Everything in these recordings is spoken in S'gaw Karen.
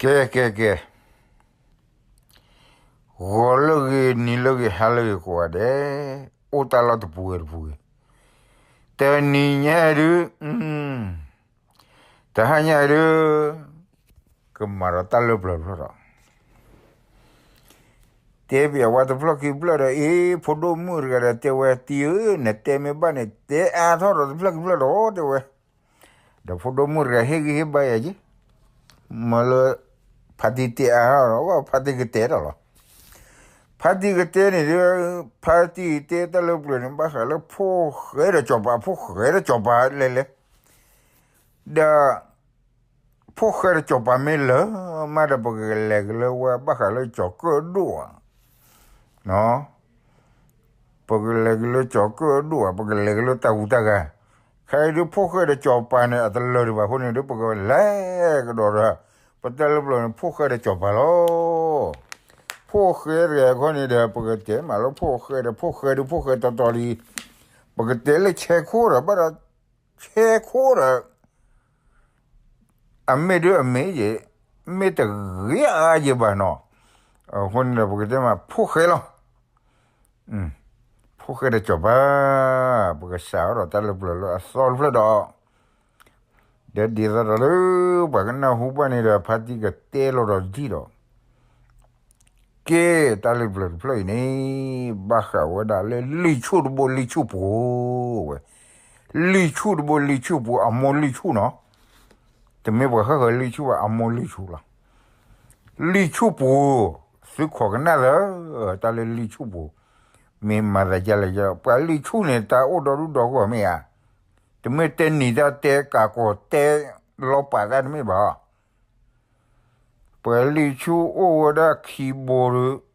ကဲ ကဲ ကဲ, ဂီၤလၢအဂ့ၤ နံၤလၢအဂ့ၤ ဟါလၢအဂ့ၤကိးဂၤဒဲး, အိၣ်တၢ်လီၢ်တပူၤဝဲတပူၤဂ့ၤ, တနံၤညါဒုး, တဟါညါဒုး, ကမၤဒီးတၢ်လၢပျၢၤတဖျၢၣ်ဒီး တဲပဝဲတဖျၢၣ်ခံဖျၢၣ်ဒီး အ့ ဖိဒိၣ်မုၣ်တဂၤဒီး တဲဝဲ တံၤဧၢ, နတဲမ့ၢ်ဘၣ်န့ၣ် တဲအါထီၣ်ဒီးတဖျၢၣ်ခံဖျၢၣ်ဒီး တဲဝဲ, ဒီးဖိဒိၣ်မုၣ်တဂၤ ဟ့ၣ်ဂံၢ်ဟ့ၣ်ဘါယၤက့ၤ, မ့ၢ်လၢ ဖါတံၢ်တဲအါထီၣ်ဒီး ဖါတံၢ်ကတဲဒီးလီၤ. ဖါတံၢ်ကတဲန့ၣ်ဒီး, ဖါတံၢ်တဲတၢ်လၢပျၢၤန့ၣ် ဘၣ်ဃးလၢဖိၣ်ဃဲဒီးစီၤပၤ, ဖိၣ်ဃဲဒီးစီၤပၤလဲၤလဲၤ ဒီး ဖိၣ်ဃဲဒီးစီၤပၤမ့ၢ်လၢာ်မးဒီး ပကလဲၤက့ၤလၢဝဲ ဘၣ်ဃးလၢကၠီၤကၢၣ်ဒိၣ်ဧါ, ပကလဲၤက့ၤလၢကၠီၤကၢၣ်ဒိၣ်ဧါ, ပကလဲၤက့ၤလၢတၢ်ဟူးတၢ်ဂဲၤ, ခဲအံၤဒုး ဖိၣ်ဃဲဒီးစီၤပၤန့ၣ် အတလၢာ်ဒံးဘၣ်အဃိန့ၣ်ဒီး ပကလဲၤကဒီးဒီး ပတၢ်လၢပျၢၤန့ၣ် ဖိၣ်ဃဲဒီးစီၤပၤလီၤ. ဖိၣ်ဃဲတဂၤခီန့ၣ်ဒီး ပကတဲမးလၢဖိၣ်ဃဲဒီး ဖိၣ်ဃဲဒုး ဖိၣ်ဃဲတီတီလံ, ပကတဲလၢဆဲးခိၣ်ဒီး ဘၣ်ဒီး ဆဲးခိၣ်ဒီး အမ့ၢ်ဒုးအမ့ၢ်ယဲ, မ့ၢ်တဂ့ၤအါယဲဘၣ်နီၤ, အဃိန့ၣ်ဒီး ပကတဲမးဖိၣ်ဃဲလီၤ. ဖိၣ်ဃဲဒီးစီၤပၤ, ပကစးထီၣ်ဒီးတၢ်လၢပျၢၤလၢအသီတဖျၢၣ်ဒီး ဒီးဒ်သိးဒီးလၢ ပှၤကနၢ်ဟူဘၣ်န့ၣ်ဒီး ဖါတံၢ်ကတဲလီၤဒီးတထံၣ်ဒီး ကဲ, တၢ်လၢပျၢၤတဖျၢၣ်အံၤန့ၣ် ဘၣ်ဃးဝဲဒၣ်လၢလံာ်ဆူၣ်တဘိလံာ်ဆူၣ်ပူၤဝဲ, လံာ်ဆူၣ်တဘိလံာ်ဆူၣ်ပူၤ အမိၢ်လံာ်ဆူၣ်နီၤ, တမ့ၢ်ပှၤဃၣ်ဃၢၤလံာ်ဆူၣ်ဘၣ် အမိၢ်လံာ်ဆူၣ်လီၤ. လံာ်ဆူၣ်ပူၤ, သုခိးကနၣ်လၢ တၢ်လၢလံာ်ဆူၣ်ပူၤ, မ့ၢ်မၤသးဒ်လဲၣ်, ပှၤလံာ်ဆူၣ်န့ၣ် တၢ်အိၣ်ဒီဒူၣ်ဒီဂီၢ်မ့ၢ်ဧါ, တမ့ၢ်တဲနံၤတၢ်တဲကးကီၤတဲလီၤပာ်တၢ်တမ့ၢ်ဘၣ် ပှၤလံာ်ဆူၣ်အိၣ်ဝဲဒၣ်ခံဘိဒီး,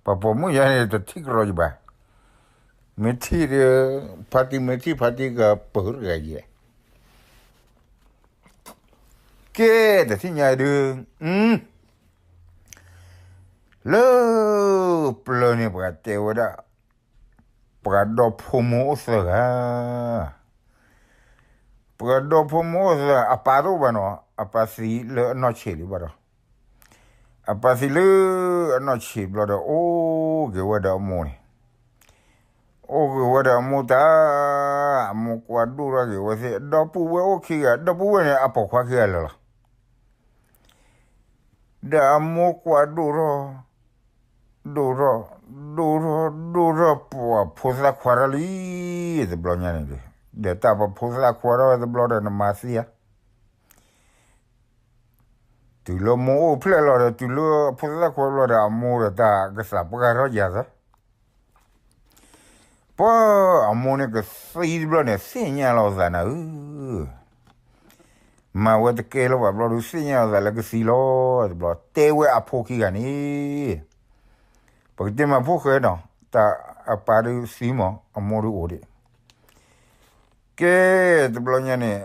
ပှၤပိာ်မုၣ်ယါန့ၣ် တထံၣ်ကရီယဘၣ်, မ့ၢ်ထံၣ်ဒီး, ဖါတံၢ်မ့ၢ်ထံၣ် ဖါတံၢ်ကပၢၤတဂၤယဲၢ်, ကဲ, တထံၣ်ညါဒုး, လၢ ပျၢၤန့ၣ် ပှၤတဲဝဲဒၣ်, ပှၤဒီဖိမိၢ်အိၣ်သၢဂၤ, ပှၤဒီဖိမိၢ်အိၣ်သၢဂၤ အပၢ်တအိၣ်ဘၣ်နီၤ, အပၢ်သံလၢအနီၢ်ဆံးလံဘၣ်ဒီး, အပၢ်သံလၢအနီၢ်ဆံးဘျီဒီး အိၣ်က့ၤဝဲဒီးအမိၢ်န့ၣ်, အိၣ်က့ၤဝဲဒီးအမိၢ်တၢ်, အမိၢ်ကွၢ်ဒိၣ်ထီၣ်က့ၤဝဲသ့ၣ် ဒီပုၢ်ဝဲၢ်အိၣ်ခံဂၤ, ဒီပုၢ်ဝဲၢ်န့ၣ် အပိာ်ခွါခံဂၤလၢာ်လီၤ. ဒီးအမိၢ်ကွၢ်ဒိၣ်ထီၣ်, ဒိၣ်ထီၣ်, ဒိၣ်ထီၣ်, ဒိၣ်ထီၣ် ပှၤဖိသၣ်ခွါထီၣ်လံ, တဘျီညါန့ၣ်ဒီး, ဒီးတၢ်ပဖိသၣ်ခွါထီၣ်ဝဲတဘျီဒီး နမၤသံဧါ, တုၤလၢမိၢ်အိၣ်ဖျဲၣ်လီၤဒီး တုၤလၢဖိသၣ်ခွါဘျီဒီး အမိၢ်ဒီးတၢ်ကသးပှၢ်ထီၣ်ယၤသၢ ပှၤအမိၢ်န့ၣ်ကသံတဘျီန့ၣ် သ့ၣ်ညါလီၤအသးနၤဧၢ, မၤဝဲတကဲလၢၤဘၣ်ဘျီဒီး သ့ၣ်ညါလီၤအသးလၢကသံလီၤ, တဘျီတဲဝဲအဖိခံဂၤန့ၣ်, ပကတဲမးဖိၣ်ဃဲနီၤ, တၢ်အပၢ်ဒုးသံမး အမိၢ်ဒုးအိၣ်ဒံး, ကဲ, တဘျီညါန့ၣ်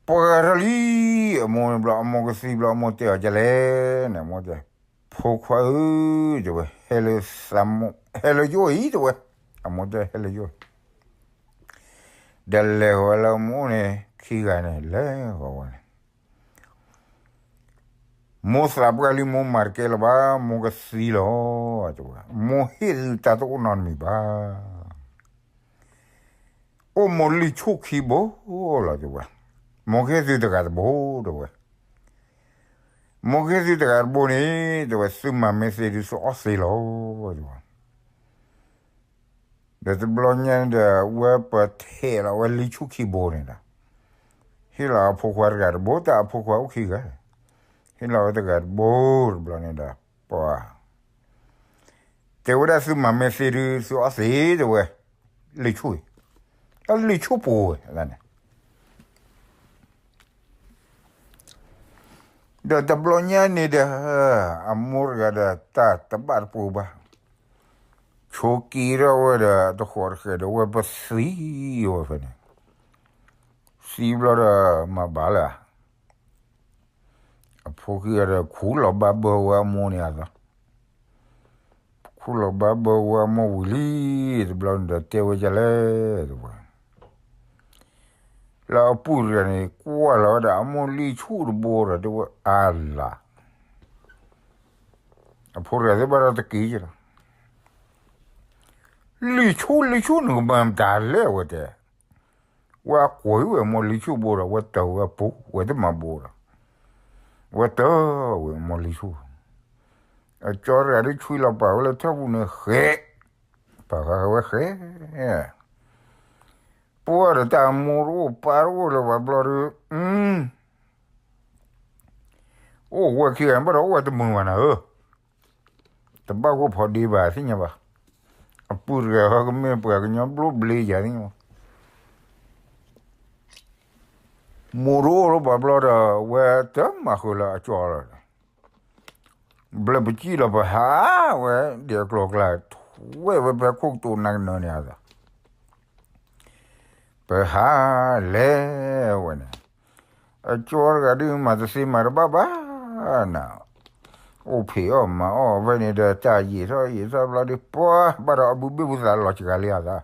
ပှၤဂၤထီၣ်လံ, အမိၢ်န့ၣ်ဘျီ အမိၢ်ကသံဘျီ အမိၢ်တဲအီၤဒ်လဲၣ်န့ၣ် အမိၢ်တဲ, ဖိခွါဧၢ, တဲဝဲ, ဟဲလၢယအိၣ်အံၤ တဲဝဲ, အမိၢ်တဲဟဲလၢယအိၣ်အံၤ, ဒီးလဲၤဃီၤဝဲလၢအမိၢ်န့ၣ် ခံဂၤန့ၣ် လဲၤဃီၤဝဲန့ၣ် မိၢ်သးပှၢ်လံ မိၢ်မၤတကဲလၢၤဘၣ်, မိၢ်ကသံလီၤ, တဲဝဲ, မိၢ်ဟ့ၣ်သုတၢ်တအိၣ်နီတမံၤဘၣ်, အိၣ်မိၢ်လံာ်ဆူၣ်ခံဘိလီၤ တဲဝဲ, မိၢ်ကဟ့ၣ်သုတဂၤတဘိ တဲဝဲ, မိၢ်ကဟ့ၣ်သုတဂၤတဘိန့ၣ် တဲဝဲ သုမၤမ့ၢ်သ့ဒုး သုအီၣ်သ့လီၤ တဲဝဲ ဒီးတဘျီညါန့ၣ်ဒီး ဝဲပှၤထဲးလီၤဝဲလံာ်ဆူၣ်ခံဘိန့ၣ်ဒီး ဟ့ၣ်လီၤအဖိခွါတဂၤတဘိ တၢ်အဖိခွါအိၣ်ခံဂၤ, ဟ့ၣ်လီၤဝဲတဂၤတဘိတဘျီန့ၣ်ဒီး ပှၤ တဲဝဲဒၣ်သုမၤမ့ၢ်သ့ဒုး သုအီၣ်သ့ တဲဝဲ, လံာ်ဆူၣ်, လံာ်ဆူၣ်ပူၤဝဲန့ၣ် ဒီးတဘျီညါန့ၣ်ဒီး အမိၢ်တဂၤဒီး တၢ်တဘၣ်တပူၤဘၣ်, ဆိးက့ထီၣ်ဝဲဒီး တဃီတဃဲးဒီး ဝဲပသံဝဲဖဲန့ၣ်, သံဘျီဒီး မၤဘၣ်လၢ အဖိခံဂၤဒီး ခူၣ်လီၤဘၣ်ဘၢဝဲအမိၢ်န့ၣ်အသိး, ခူၣ်လီၤဘၣ်ဘၢဝဲအမိၢ်ဝံၤလံ, တဘျီန့ၣ်ဒီးတဲဝဲဒ်လဲၣ် တဲဝဲ ပှၤ လၢအပုၢ်တဂၤန့ၣ် ကွၢ်လီၤဝဲဒၣ်အမိၢ်လံၤဆူၣ်တဘိဒီး တဲဝဲအါလၢ်, အဖိတဂၤသ့ၣ်ဘၣ်ဒီးတက့ၢ်လီၤ, လံၤဆူၣ် လံၤဆူၣ် နကမၤမတၤလဲၣ် အဝဲတဲ, ဝဲအကွၢ်ဝဲအမိၢ်လံၤဆူၣ်ဘိဒီး ဝဲတၢ်ဝဲအပူၤ ဝဲတမၤဘိဒီး, ဝဲတၢ်ဝဲအမိၢ်လံၤဆူၣ်, အကၠီတဂၤဒုးဆွံလီၤပာ်ဝဲလၢထၢၣ်ပူၤန့ၣ်ဃဲ, ပာ်ဃာ်ဝဲဃဲ ပှၢ်ဒီးတၢ်အမိၢ်တအိၣ်ပၢ်တအိၣ်လၢၤဘၣ်ဘျီဒီး, အိၣ်ဝဲခံဂၤဘၣ်ဒီးအိၣ်ဝဲတမုာ်ဘၣ်နၤဧၢ, တဘၣ်ဂိၢ်ဖီဒ့ဘၣ်သ့ၣ်ညါဘၣ်, အပုၢ်တဂၤဟီကမ့ၢ်ပှၤကညီဘျိဘျ့ယၤသ့ၣ်ညါဘၣ်, မိၢ်တအိၣ်လၢၤဘၣ်ဘျီဒီး ဝဲတမၤဃုာ်လၢအကၠီလီၤ, ဘျၢပစံၣ်လီၤပဟးဝဲ, ဒ်အကျိၤအကျဲ ထွဲဝဲဖဲခိၣ်ကတိၤနးကနၢန့ၣ်အသး ပဟးလဲၤဝဲန့ၣ်, အကၠီတဂၤဒုးမၤတသ့မၤတဘၣ်ဘၣ်နၤ, အိၣ်ဖံးအီၣ်မၤအီၣ်ဖဲန့ၣ်ဒီး တၢ်ယံာ်ထီၣ်ယံာ်ထီၣ်ဘျီဒီး ပှၤဘၣ်ဒီးအဘုဘ့ၣ်ဘုသးလီၤစှၤလံအသး,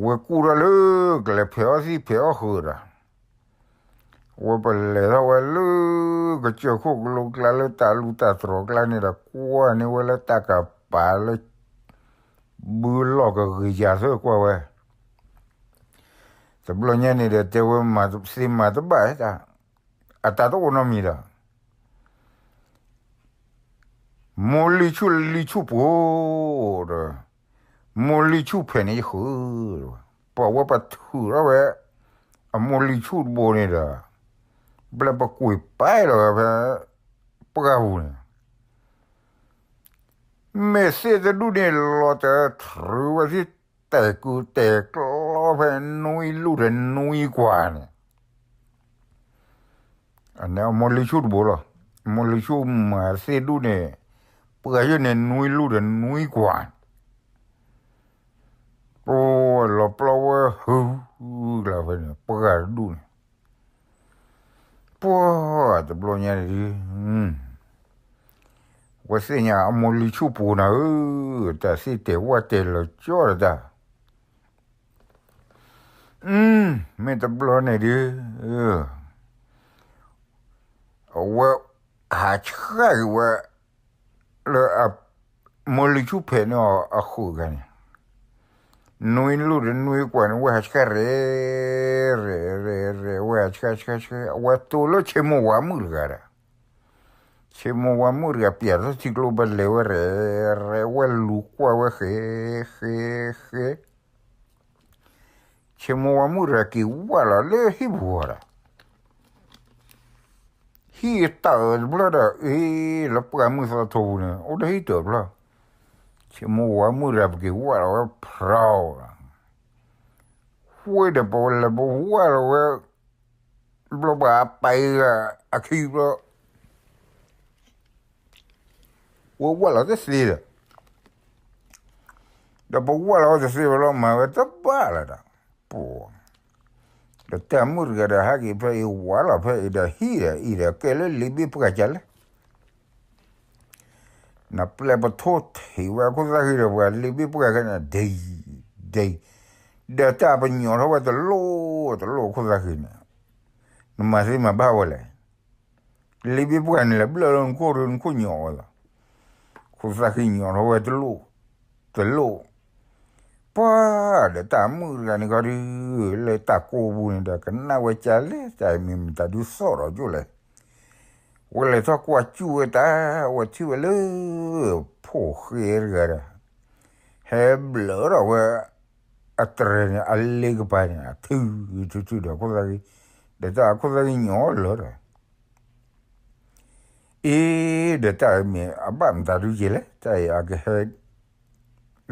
ဝဲကူၣ်ထီၣ်လၢကလဲၤဖဲးအီၣ်သံၣ်ဖဲးအီၣ်ဃုာ်ဒီး ဝဲပလဲၤထီၣ်ဝဲလၢ ကစၢၢ်ခိၣ်ကလိကျါလၢတၢ်လူၢ်တၢ်တြီၤကျါန့ၣ်ဒီး ကွၢ်န့ၢ်ဝဲလၢတၢ်ကပၤလၢ ဘုလီၢ်ကဂ့ၤယၤသၢကွၢ်ဝဲ, တဘျီညါန့ၣ်ဒီး တဲဝဲမၤသ့မၤတဘၣ်တၢ်, အတၢ်တအိၣ်နီတမံၤဒီး မိၢ်လံၤဆူၣ်လံၤဆူၣ်ပူၤဒီး မိၢ်လံၤဆူၣ်ဖဲးန့ၣ်ယဃုာ်, ပှၤဝဲပထုးထီၣ်ဝဲ အမိၢ်လံၤဆူၣ်တဘိန့ၣ်ဒီး ဘျဲၣ်ပကွံာ်ပာ်လီၤဝဲဖဲ ပှၢ်ပူၤန့ၣ် မ့ၢ်သ့ၣ်တဒူၣ်န့ၣ် လီၤတထြုးဝဲသ့ၣ်တဲာ်ကူတဲာ်ကျီဖဲနွံလူၢ်ဒီးနွံကွၢ်န့ၣ်, အန့ၣ်အမိၢ်လံၤဆူၣ်တဘိလီၤ. မိၢ်လံၤဆူၣ်မၤသ့ၣ်ဒူၣ်န့ၣ် ပှၤယိၣ်န့ၣ် နွံလူၢ်ဒီးနွံကွၢ်န့ၣ်, ပလီၤပျီဝဲဟုကျါဖဲန့ၣ် ပှၢ်တဒူၣ်န့ၣ် ပှၢ်တဘျီညါန့ၣ်ဒုး ဝဲသ့ၣ်ညါအမိၢ်လံၤဆူၣ်ပူၤနၤဧၢ, တၢ်သ့ၣ်တဲာ်ဝဲတဲာ်လၢာ်ကၠီတၢ်, မ့ၢ်တဘျီန့ၣ်ဒုး အဝဲဟးဆှၣ်က့ၤဝဲ လၢအ မိၢ်လံၤဆူၣ်ဖဲးန့ၢ်အီၤအဃုာ်ဂၤန့ၣ်, နွံလူၢ်ဒီးနွံကွၢ်န့ၣ် ဝဲဟးဆှၣ်ရဲၣ် ရဲၣ် ရဲၣ် ရဲၣ် ဝဲဟးဆှၣ်ဆှၣ်ဆှၣ် အဝဲတိၢ်လၢဆ့မိၢ်ဝါမုၣ်တဂၤဒီး, ဆ့မိၢ်ဝါမုၣ်တဂၤပျဲထီၣ်ထံကျိ ပလဲၤဝဲရဲၣ် ရဲၣ် ဝဲလူၤကွၢ်ဝဲဃဲ ဃဲ ဃဲ ဆ့မိၢ်ဝါမုၣ်တဂၤက့ၤဝၢ်လီၤလၢဟံၣ်ပူၤဒီး ဟံၣ်တၢ်အၢတဖျၢၣ်ဒီး အ့ လၢပှၢ်မုၢ်သီထိပူၤန့ၣ် အိၣ်ဒီးဟံၣ်တၢ်တဖျၢၣ်, ဆ့မိၢ်ဝါမုၣ်တဂၤပက့ၤဝၢ်လီၤဝဲဖျီဒီး ဃိဒီးပလဲၤပဝၢ်လီၤဝဲ ဘျီပှၤအပာ်အံၤအခံဘျီ ဝဲဝၢ်လီၤတသ့ဒီး ဒီးပဝၢ်လီၤဝဲတသ့ဘၣ်လီၤ မၤဝဲတဘၣ်လၢၤဒီး ပှၤ ဒီးတၢ်မုၣ်တဂၤဒီး ဟဲက့ၤဖဲအံၤ ဝၢ်လီၤဖဲအံၤဒီး ဟံၣ်ဒီးအံၤဒီး ကဲလၢလံာ်ဘ့ၣ်ပှၢ်ကလဲၣ် နပျဲၢ်ပထိၣ်ထံးဝဲအခိၣ်သၣ်ဃံဒီး ပှၤလံာ်ဘ့ၣ်ပှၢ်ကန့ၣ် ဒံ ဒံ ဒီးတၢ်ပညိးထီၣ်ဝဲတလိၣ်တလိၣ်အခိၣ်သၣ်ဃံန့ၣ် နမၤသ့မၤဘၣ်ဝဲလဲၣ် လံာ်ဘ့ၣ်ပှၢ်န့ၣ်လဲၤဘျၢၣ်လၢနခိၣ်ဒီး နခိၣ်ညိးဝဲလီၤ. ခိၣ်သၣ်ဃံညိးထီၣ်ဝဲတလိၣ်, တလိၣ်. ပှၤဒီးတၢ်မုၣ်တဂၤန့ၣ်ခီဒီး လၢတၢ်ကိးပူၤန့ၣ်ဒီး ကနၣ်ဝဲကလဲၣ် တၢ်မ့ၢ်မတၤဒုးသီၣ်ထီၣ်ကၠိလဲၣ်. ဝဲလဲၤထီၣ်ကွၢ်စူၣ်ဝဲတၢ် ဝဲထံၣ်ဝဲလၢ ဖိၣ်ဃဲတဂၤဒီး ဟဲဘျၢၣ်ထီၣ်ဝဲ အတြဲၤန့ၣ် အလ့ကပၤန့ၣ် အထုထုထုဒီးခိၣ်သၣ်ဃံ, ဒီးတၢ်အခိၣ်သၣ်ဃံညိးလၢာ်ဒီး အ့ ဒီးတၢ်အံၤမ့ၢ်အဘၣ်မတၤဒုးက့ၤလဲၣ်, တၢ်အံၤအကဟဲ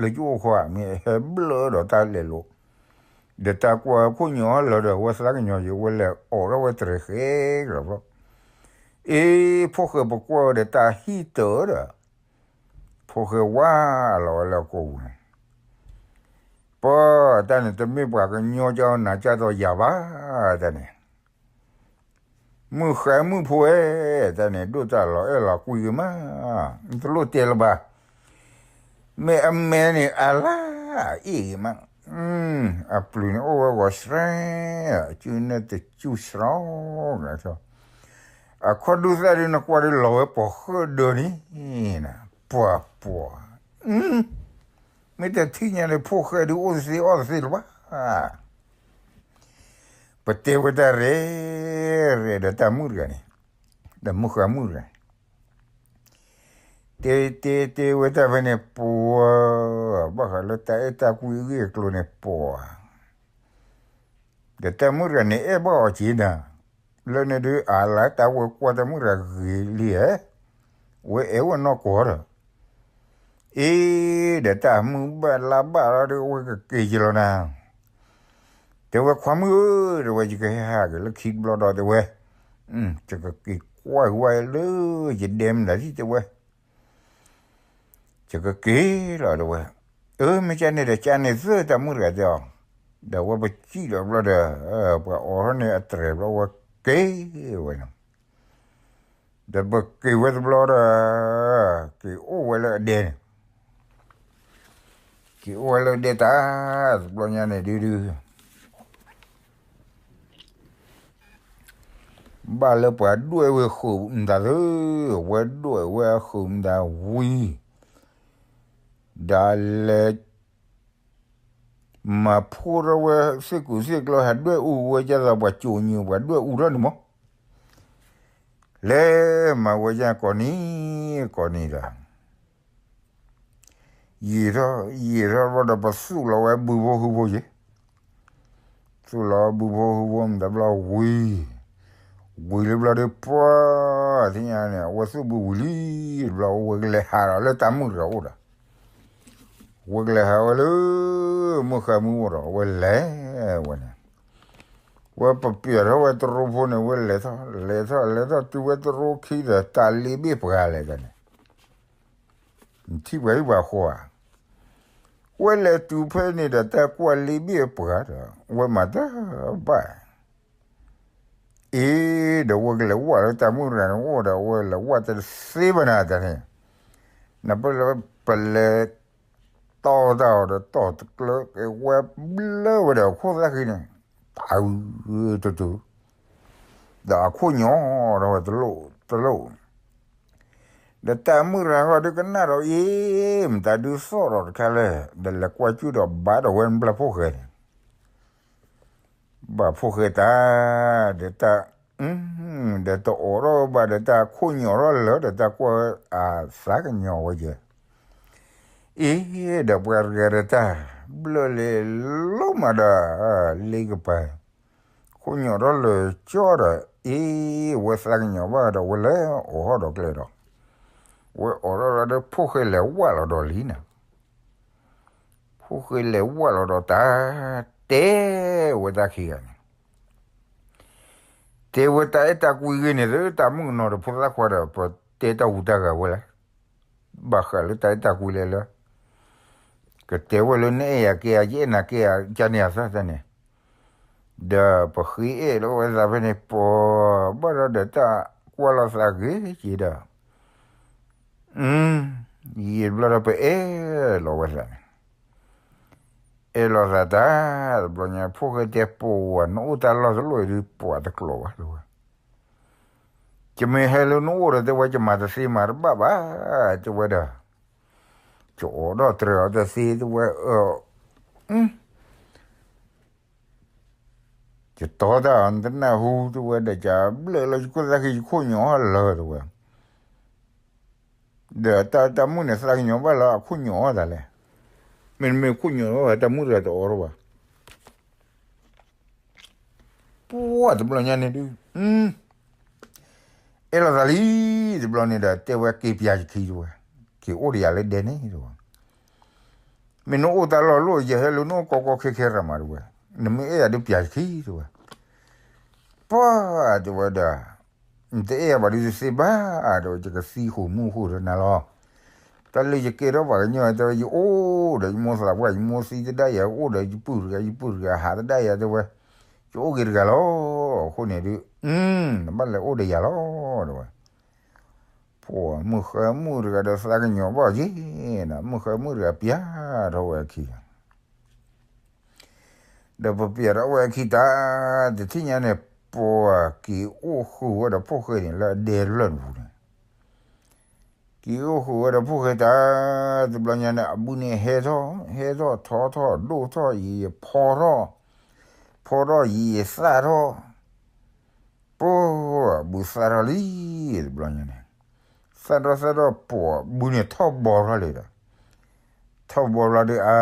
လၢကအိၣ်ဃီဧါ မ့ၢ်ဟဲဘျၢၣ်ဒီးတၢ်လဲၤလိာ်, ဒီးတၢ်ကွၢ်ခိၣ်ညိးလၢာ်ဒီး ဝဲသးကညီၤက့ၤ ဝဲလဲၤအိးထီၣ်ဝဲတြဲၤဃဲကလီၤဘျီ, အ့ ဖိၣ်ဃဲပကွၢ်ဝဲဒီးတၢ်ဟံၣ်တၢၤဒီး ဖိၣ်ဃဲဝါလီၤဝဲလၢအကိာ်ပူၤန့ၣ်, ပှၤတၢ်န့ၣ် တမ့ၢ်ပှၤကညီကၠီနၤကၠီဒီးယၤဘၣ်, တၢ်န့ၣ် မုၢ်ဃါမုၢ်ဖိဧၢ, တၢ်န့ၣ် ဒိၣ်တၢ်လီၤအဲၣ်လီၤကွံဂ့ၤမး, နတလိၣ်တဲလၢၤဘၣ်, မ့ၢ်အမဲန့ၣ် အလၢအအ့ၣ်ဂ့ၤမး, အပျုၤန့ၣ်အိၣ်ဝဲဂီၤဆှဲ, အစုန့ၣ်တစူၢ်ဆှီ, အခီၣ်ဒူသၣ်ဒုးနကွၢ်ဒုးလီၤဝဲပှၤဃၢၣ်ဒၢန့ၣ်, ပှၤပှၤ, မ့ၢ်တထံၣ်ညါန့ၣ် ဖိၣ်ဃဲဒုးအိၣ်တသ့အီၣ်တသ့လၢၤဘၣ်. ပတဲဝဲတၢ်ရဲၣ်ရဲၣ်ဒီးတၢ်မုၣ်တဂၤန့ၣ်, ဒီးမုၢ်ဃါမုၣ်တဂၤန့ၣ် တဲတဲတဲဝဲတၢ်ဖဲန့ၣ်ပှၤ, ဘၣ်ဃးလၢတၢ်အဲၣ်တၢ်ကွံအဂ့ၢ်အကျိၤန့ၣ်ပှၤ, ဒီးတၢ်မုၣ်တဂၤန့ၣ်အဲၣ်ဘၣ်အီၤက့ၤနၤ, လၢန့ၣ်ဒုးအလၢတၢ်ဝဲကွၢ်တၢ်မုၣ်တဂၤဂ့ၤလံဧါ, ဝဲအဲၣ်ဝဲနီၢ်ကီၢ်ဒီး အ့ ဒီးတၢ်မုၢ်ဘၣ်လါဘၣ်လီၤဒီး အဝဲကက့ၤက့ၤလီၤနၤ, တဲဝဲခွါမုၣ်ဧၢ, တဲဝဲ ယကဟဲဟးက့ၤလၢခံတဘျီဒီးတဲဝဲ, ယကက့ၤကွၢ်ဝဲလၢယဒဲမတၤဒ်တဲဝဲ, ယကက့ၤလီၤတဲဝဲ, အၢ မ့ၢ်ကန့ၣ်ဒီး ကန့ၣ်သၢတၢ်မုၣ်တဂၤတဲအီၤ, ဒီးဝဲပစံၣ်လီၤဘျီဒီး ပှၤအိးထီၣ်န့ၣ်အတြဲၤဘျီဝဲက့ၤဝဲန့ၣ် ဒီးပက့ၤဝဲတဘျီဒီး က့ၤအိၣ်ဝဲလၢအဒဲန့ၣ်, က့ၤအိၣ်ဝဲလၢဒဲတၢ်, တဘျီညါန့ၣ်ဒုဒု ဘၣ်လၢပှၤဒွဲၣ်ဝဲဃုာ်မတၤသၢ, ဝဲဒွဲၣ်ဝဲအဃုာ်မတၤဝံၤ, ဒီးလဲၤ မၤဖှိၣ်ထီၣ်ဝဲသ့ၣ်ကူၣ်သ့ၣ်ကျီ ဟးဒွဲၣ်အူဝဲဒ်သိးပှၤကိးညိၣ် ပှၤဒွဲၣ်အူထီၣ်န့ၣ်မး, လဲၤမၤဝဲဒ်ကိးနံၤ ကိးနံၤဒီး ယံာ်ထီၣ်ယံာ်ထီၣ်ဘျီဒီး ပသူၣ်လီၤဝဲဘုဖိဟုဖိယ့ၤ, သူၣ်လီၤဘုဖိဟုဖိမတၤဘျီဝံၤ, ဝံၤလၢဘျီဒီးပှၤ သ့ၣ်ညါန့ၣ် အဝဲသူၣ်ဘုဝံၤလံ, တဘျီဝဲကလဲၤဟးဒီးလၢတၢ်မုၣ်တဂၤအိၣ်ဒီး ဝဲကလဲၤဟးဝဲလၢ မုၢ်ဃါမုၢ်အိၣ်ဒီး ဝဲလဲၤဝဲန့ၣ်, ဝဲပပျဲၢ်ထီၣ်ဝဲတရိဖိန့ၣ် ဝဲလဲၤထီၣ် လဲၤထီၣ်လဲၤထီၣ်တုၤဝဲတရိခံဒီး တၢ်လ့ဘ့ၣ်ပှၤလဲၣ်န့ၣ်, ထံၣ်ပှၤဟံၣ်ပှၤဃီဧါ, ဝဲလဲၤတုၤဖဲန့ၣ်ဒီး တၢ်ကွၢ်လ့ဘ့ၣ်ပှၤဒီး ဝဲမၤတၢ်ဘၣ် အ့ ဒီးဝဲကလဲၤဝဲလၢတၢ်မုၣ်တဂၤန့ၣ်အိၣ်ဒီး ဝဲလဲၤဝဲတသ့ဘၣ်နၤတၢ်န့ၣ်, နပလဲၤ ပလဲၤတီၢ်တၢ်အီၤဒီး တီၢ်တကျၢၤ က့ၤဝဲဘျၢဝဲဒီးအခိၣ်သၣ်ဃံန့ၣ် တၢ်အုးတတုၤ ဒီးအခိၣ်ညိးထီၣ်ဝဲတလိၣ်တလိၣ်, ဒီးတၢ်မုၣ်တဂၤဃီဒုးကနၣ်ဒီးအ့ မတၤဒုးသီၣ်ဒီးတခါလဲၣ်, ဒီးလဲၤကွၢ်ကၠူၣ်ဒီးဘၣ်ဒီးဝဲနပျၢ်ဖိၣ်ဃဲန့ၣ် ဘၣ်ဖိၣ်ဃဲတၢ် ဒီးတၢ် ဒီးတအိးထီၣ်ဘၣ်ဒီးတၢ်ခိၣ်ညိးထီၣ်လၢာ်ဒီးတၢ်ကွၢ်အသးကညီၤဝဲယဲၢ်, အ့ ဒီးပှၤတဂၤဒီးတၢ်ဘျၢၣ်လ့လိမးဒီး လ့ကပၤ ခိၣ်ညိးထီၣ်လၢာ်ကၠီဒီး အ့ ဝဲသးကညီၤဘၣ်ဒီးဝဲလဲၤအိးထီၣ်ဒီးကျဲဒီး ဝဲအိးထီၣ်လီၤဒီးဖိၣ်ဃဲလဲၤဝဲလီၤဒီးလံနၤ ဖိၣ်ဃဲလဲၤဝဲလီၤဒီးတၢ် တဲဝဲတၢ်ခံဂၤန့ၣ်, တဲဝဲတၢ်အဲၣ်တၢ်ကွံဂ့ၤန့ၣ် တၢ်မုၣ်ကနီၤဒီးဖိသၣ်ခွါဒီး ပတဲတၢ်ဟူးတၢ်ဂဲၤဝဲလဲၣ်, ဘၣ်ဃးလၢတၢ်အဲၣ်တၢ်ကွံလဲၣ်လၢ ကတဲဝဲလၢနအဲၣ်ယၤကဲယၤ ယအဲၣ်နၤကဲယၤ ကန့ၣ်အသၢတၢ်န့ၣ်, ဒီးပဃ့အဲၣ်လီၤဝဲသးဖဲန့ၣ် ပှၤဘၣ်ဒီးဒီးတၢ်ကွၢ်လီၤသးဂ့ၤက့ၤဒီး ယံာ်တဘျီဒီးပအဲၣ်လီၤဝဲသးန့ၣ်, အဲၣ်လီၤသးတၢ် တဘျီညါ ဖိၣ်ဃဲတဲပှၤ နအိၣ်တၢ်လီၢ်တလိၣ်အံၤဒုး ပှၤတကျိၤဘၣ်တဲဝဲ, ယမ့ၢ်ဟဲလၢနအိၣ်ဒီးတဲဝဲ ယမၤတသ့မၤတဘၣ်ဘၣ် တဲဝဲဒီး, ယအိးထီၣ်တြဲၤအီၤတသ့တဲဝဲ, ယတီတၢ်အီၤနတနၢ်ဟူတဲဝဲဒီး ယဘျၢၣ်လီၤယခိၣ်သၣ်ဃံ ယခိၣ်ညိးလၢာ်တဲဝဲ, ဒီးတၢ်တၢ်မုၣ်န့ၣ် သးကညီၤဘၣ်လၢအခိၣ်ညိးအီၤတၢ်လဲၣ်, မ့တမ့ၢ်ခိၣ်ညိးအီၤတၢ်မုၣ်တဂၤတအိးထီၣ်ဘၣ် ပှၤတဘျီညါန့ၣ်ဒုး, အဲၣ်လီၤသးလံ, တဘျီန့ၣ်ဒီး တဲဝဲက့ၤပျၢ်ယခံတဲဝဲ, က့ၤအိၣ်ဒီးယၤလၢဒဲန့ၣ်တဲဝဲ, မ့ၢ်နအိၣ်တၢ်လီၢ်လိၣ် ယဟဲလၢနအိၣ်ကီကီခဲခဲရၤမးတဲဝဲ, နမ့ၢ်အဲၣ်ယၤဒုးပျၢ်ယခံတဲဝဲ, ပှၤတဲဝဲဒီး နတအဲၣ်ယၤဘၣ်ဒုးတသ့ဘၣ်, ဒီးယကသံဃိာ်မူဃိာ်ဒီးနၤလီၤ, တၢ်လၢယကဲထီၣ်ပှၤကညီတဲဝဲ ယအိၣ်ဒီးယမိၢ်သးပှၢ် ယမိၢ်သံတဒၣ်ယၤ အိၣ်ဒီးယပုၢ်တဂၤ ယပုၢ်တဂၤဟးတဒၣ်ယၤတဲဝဲ, ယအိၣ်က့ၤတဂၤလီၤ, အဃိန့ၣ်ဒုး, နဘၣ်လဲၤအိၣ်ဒီးယၤလီၤတဲဝဲ, ပှၤမုၢ်ဃါမုၣ်တဂၤဒီးသးကညီၤဘၣ်က့ၤ, မုၢ်ဃါမုၣ်တဂၤပျၢ်ထီၣ်ဝဲအခံ ဂၤ, ဒီးပပျဲၢ်ဒီးဝဲအခံတၢ်, တထံၣ်ညါန့ၣ် ပှၤက့ၤအိၣ်ဃုာ်ဝဲဒီးဖိၣ်ဃဲန့ၣ် လၢအဒဲတဖျၢၣ်န့ၣ်ပူၤန့ၣ်, က့ၤအိၣ်ဃုာ်ဝဲဒီးဖိၣ်ဃဲတၢ်, တဘျီညါန့ၣ် အဘုန့ၣ်ဟဲထီၣ် ဟဲထီၣ်ထီထီၣ်ဒိၣ်ထီၣ် ယံာ်ယံာ်ဖီထီၣ်, ဖီထီၣ်ယံာ်ယံာ်သၣ်ထီၣ်, ပှၤဘုသၣ်ထီၣ်လံ, တဘျီညါန့ၣ်, သၣ်ထီၣ်သၣ်ထီၣ် ပှၤဘုန့ၣ်ထီၣ်ဘီထီၣ်လံဒီး, ထီၣ်ဘီဘျီဒီး အါ,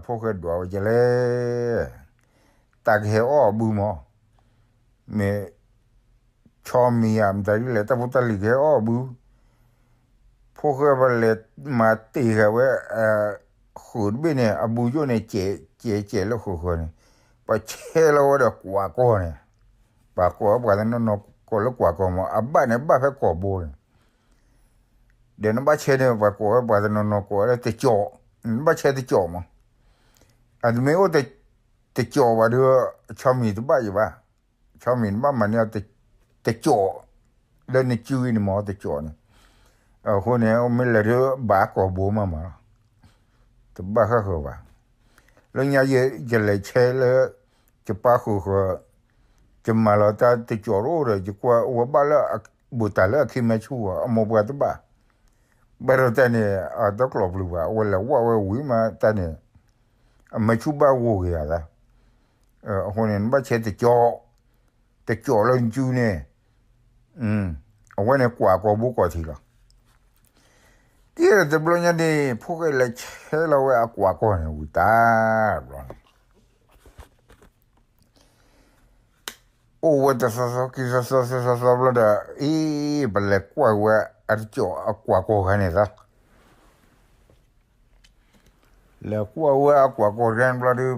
ဖိၣ်ဃဲဒွးဝဲကလဲၣ်, တၢ်ကဟဲအီၣ်အဘုမး, မ့ၢ် ဆီမံၤဧါ မတၤဒ်လဲၣ် တၢ်ဖိတၢ်လံၤကဟဲအီၣ်အဘု, ဖိၣ်ဃဲပလဲၤမၤတ့ၢ်ဃာ်ဝဲ ဃုာ်တဘ့ၣ်န့ၣ် အဘုယိၣ်န့ၣ် ကဲးကဲးကဲးလၢဃုာ်ဃုာ်န့ၣ်, ပှၤဆဲးလီၤဝဲဒီးကွၢ်ကီၢ်န့ၣ်, ပှၤကိးဝဲပှၤတနီၤနီၤကိးလၢကွၢ်ကီၢ်မး အဘၣ်န့ၣ်ဘၣ်ဖဲကိာ်ဘိန့ၣ်, ဒီးနဘၣ်ဆဲးန့ၣ် ပှၤကိးဝဲပှၤတနီၤနီၤကိးဝဲလၢတကၠီၣ်, နဘၣ်ဆဲးတကၠီၣ်မး, အတမ့ၢ်အိၣ်တကၠီၣ်ဘၣ်ဒီး ဆီမံၤတဘၣ်ယံၤဘၣ်, ဆီမံၤတဘၣ်မၤန့ၢ်အီၤ တကၠီၣ်, လၢနစုအံၤန့ၣ်မ့ၢ်တကၠီၣ်န့ၣ်, အဃိန့ၣ် မ့ၢ်လဲၤဒၣ်ဘၣ်ကိာ်ဘိမးမးလီၤ, တဘၣ်ဃၣ်ဃၢၤဘၣ်, လၢညါယလဲၤဆဲးလၢ ယပၢ်ဃုာ်ဃၢၤ, ယမၤလီၤတၢ်တကၠီၣ်တအိၣ်ဒီး ယကွၢ်ဝဲဘၣ်လၢ ဘူးတၢ်လၢအခ့မဲာ်ဆူၣ်အီၤ အမိၢ်ပှၢ်တဘၣ်, ဘၣ်ဒီးတၢ်န့ၣ် အတကျိးပျုၤဘၣ် အဝဲလဲၤဝဲဝံၤမးတၢ်န့ၣ်, အမဲာ်ဆူၣ်ဘၣ်ဂိၢ်က့ၤယၤသး, အဃိန့ၣ် နဘၣ်ဆဲးတကၠီၣ်, တကၠီၣ်လၢနစုန့ၣ်, အဝဲန့ၣ်ကွၢ်ကိာ်ဘိကိာ်ထံးလီၤ, တဘျီညါန့ၣ် ဖိၣ်ဃဲလဲၤဆဲးလီၤဝဲအကွၢ်ကီၢ်န့ၣ်ဝံၤတၢ်ဘျီန့ၣ် အိၣ်ဝဲတသီသီခံသီသီသီသီဘျီဒီး အ့ ပလဲၤကွၢ်ဝဲအတကၠီၣ်အကွၢ်ကီၢ်တခါန့ၣ်သး, လဲၤကွၢ်ဝဲအကွၢ်ကီၢ်တခါန့ၣ်ဘျီဒီး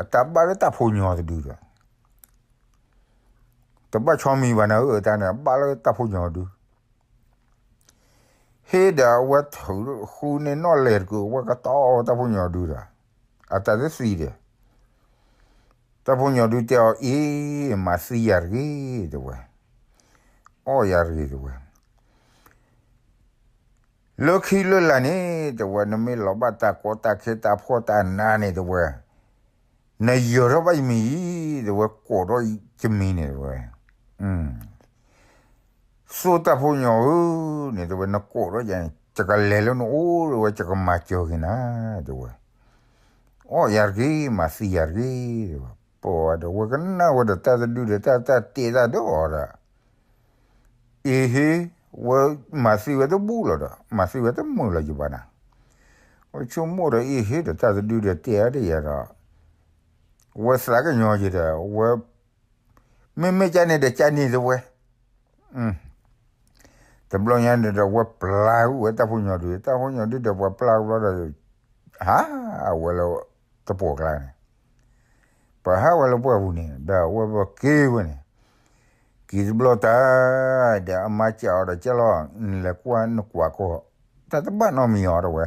အတၢ်ဘၣ်လၢတၢ်ဖိညီတဒုဒီး, တဘၣ်ဆီမံၤဘၣ်နၤဧၢ တၢ်န့ၣ် အဘၣ်လၢတၢ်ဖိညီတဒု ဟ့ၣ်ဒီးအဝဲထုးဃုန့ၢ်နီၣ်လဲၢ်တကုာ် အဝဲကတီၢ်တၢ်ဖိညီဒုဒီး, အတၢ်တသံဒီး, တၢ်ဖိညီဒုတဲအီၤ အ့ မၤသံယၤတဂ့ၤ တဲဝဲ, အီၣ်ယၤတဂ့ၤ တဲဝဲ, လၢခံလၢလာ်န့ၣ် တဲဝဲ နမ့ၢ်လီၤဘၣ်တၢ်ကီတၢ်ခဲတၢ်ဖှီၣ်တၢ်နးန့ၣ် တဲဝဲ, နယၢၤထီၣ်ဘၣ်ယမံၤအံၤ တဲဝဲ ကိးထီၣ်ယမံၤန့ၣ် တဲဝဲ သိၣ်တၢ်ဖိညီဧၢန့ၣ် တဲဝဲ နကိးထီၣ်ယၤန့ၣ် ယကလဲၤလၢနအိၣ် တဲဝဲ ယကမၤစၢၤက့ၤနၤ တဲဝဲ, အီၣ်ယၤတဂ့ၤ မၤသံယၤတဂ့ၤ တဲဝဲ, ပှၤဒီးဝဲကနၣ်ဝဲဒီးတၢ်တဒုဒီး တၢ်တၢ်တဲတၢ်ဒီးအီၤဒီး, အ့ဟ့ ဝဲမၤသံဝဲတဘူၣ်လီၤဒီး မၤသံဝဲတမုာ်လီၤယဘၣ်နၤ, ဝဲဆိကမိၣ်ဒီး အ့ဟ့ဒီးတၢ်တဒုဒီးတဲအါဒ်ယၤဒီး ဝဲသးကညီၤယၤဒီး ဝဲ မ့မ့ၢ်ကန့ၣ်ဒီးကန့ၣ် တဲဝဲ, တဘျီညါန့ၣ်ဒီး ဝဲပျၢ်ဝဲတၢ်ဖိညီဒု တၢ်ဖိညီဒုဒီး ပှၤပျၢ်ဘျီဒီး ဟးဝဲလၢတပိာ်ကျါန့ၣ်, ပှၤဟးဝဲလၢပှၢ်ပူၤန့ၣ် ဒီးအဝဲပက့ၤဝဲန့ၣ်, က့ၤတဘျီတၢ် ဒီးအမါစံးအီၤဒီး ကဲလီၤ နလဲၤကွၢ်နကွၢ်ကီၢ် တၢ်တဘၣ်နီတမံၤအီၤ တဲဝဲ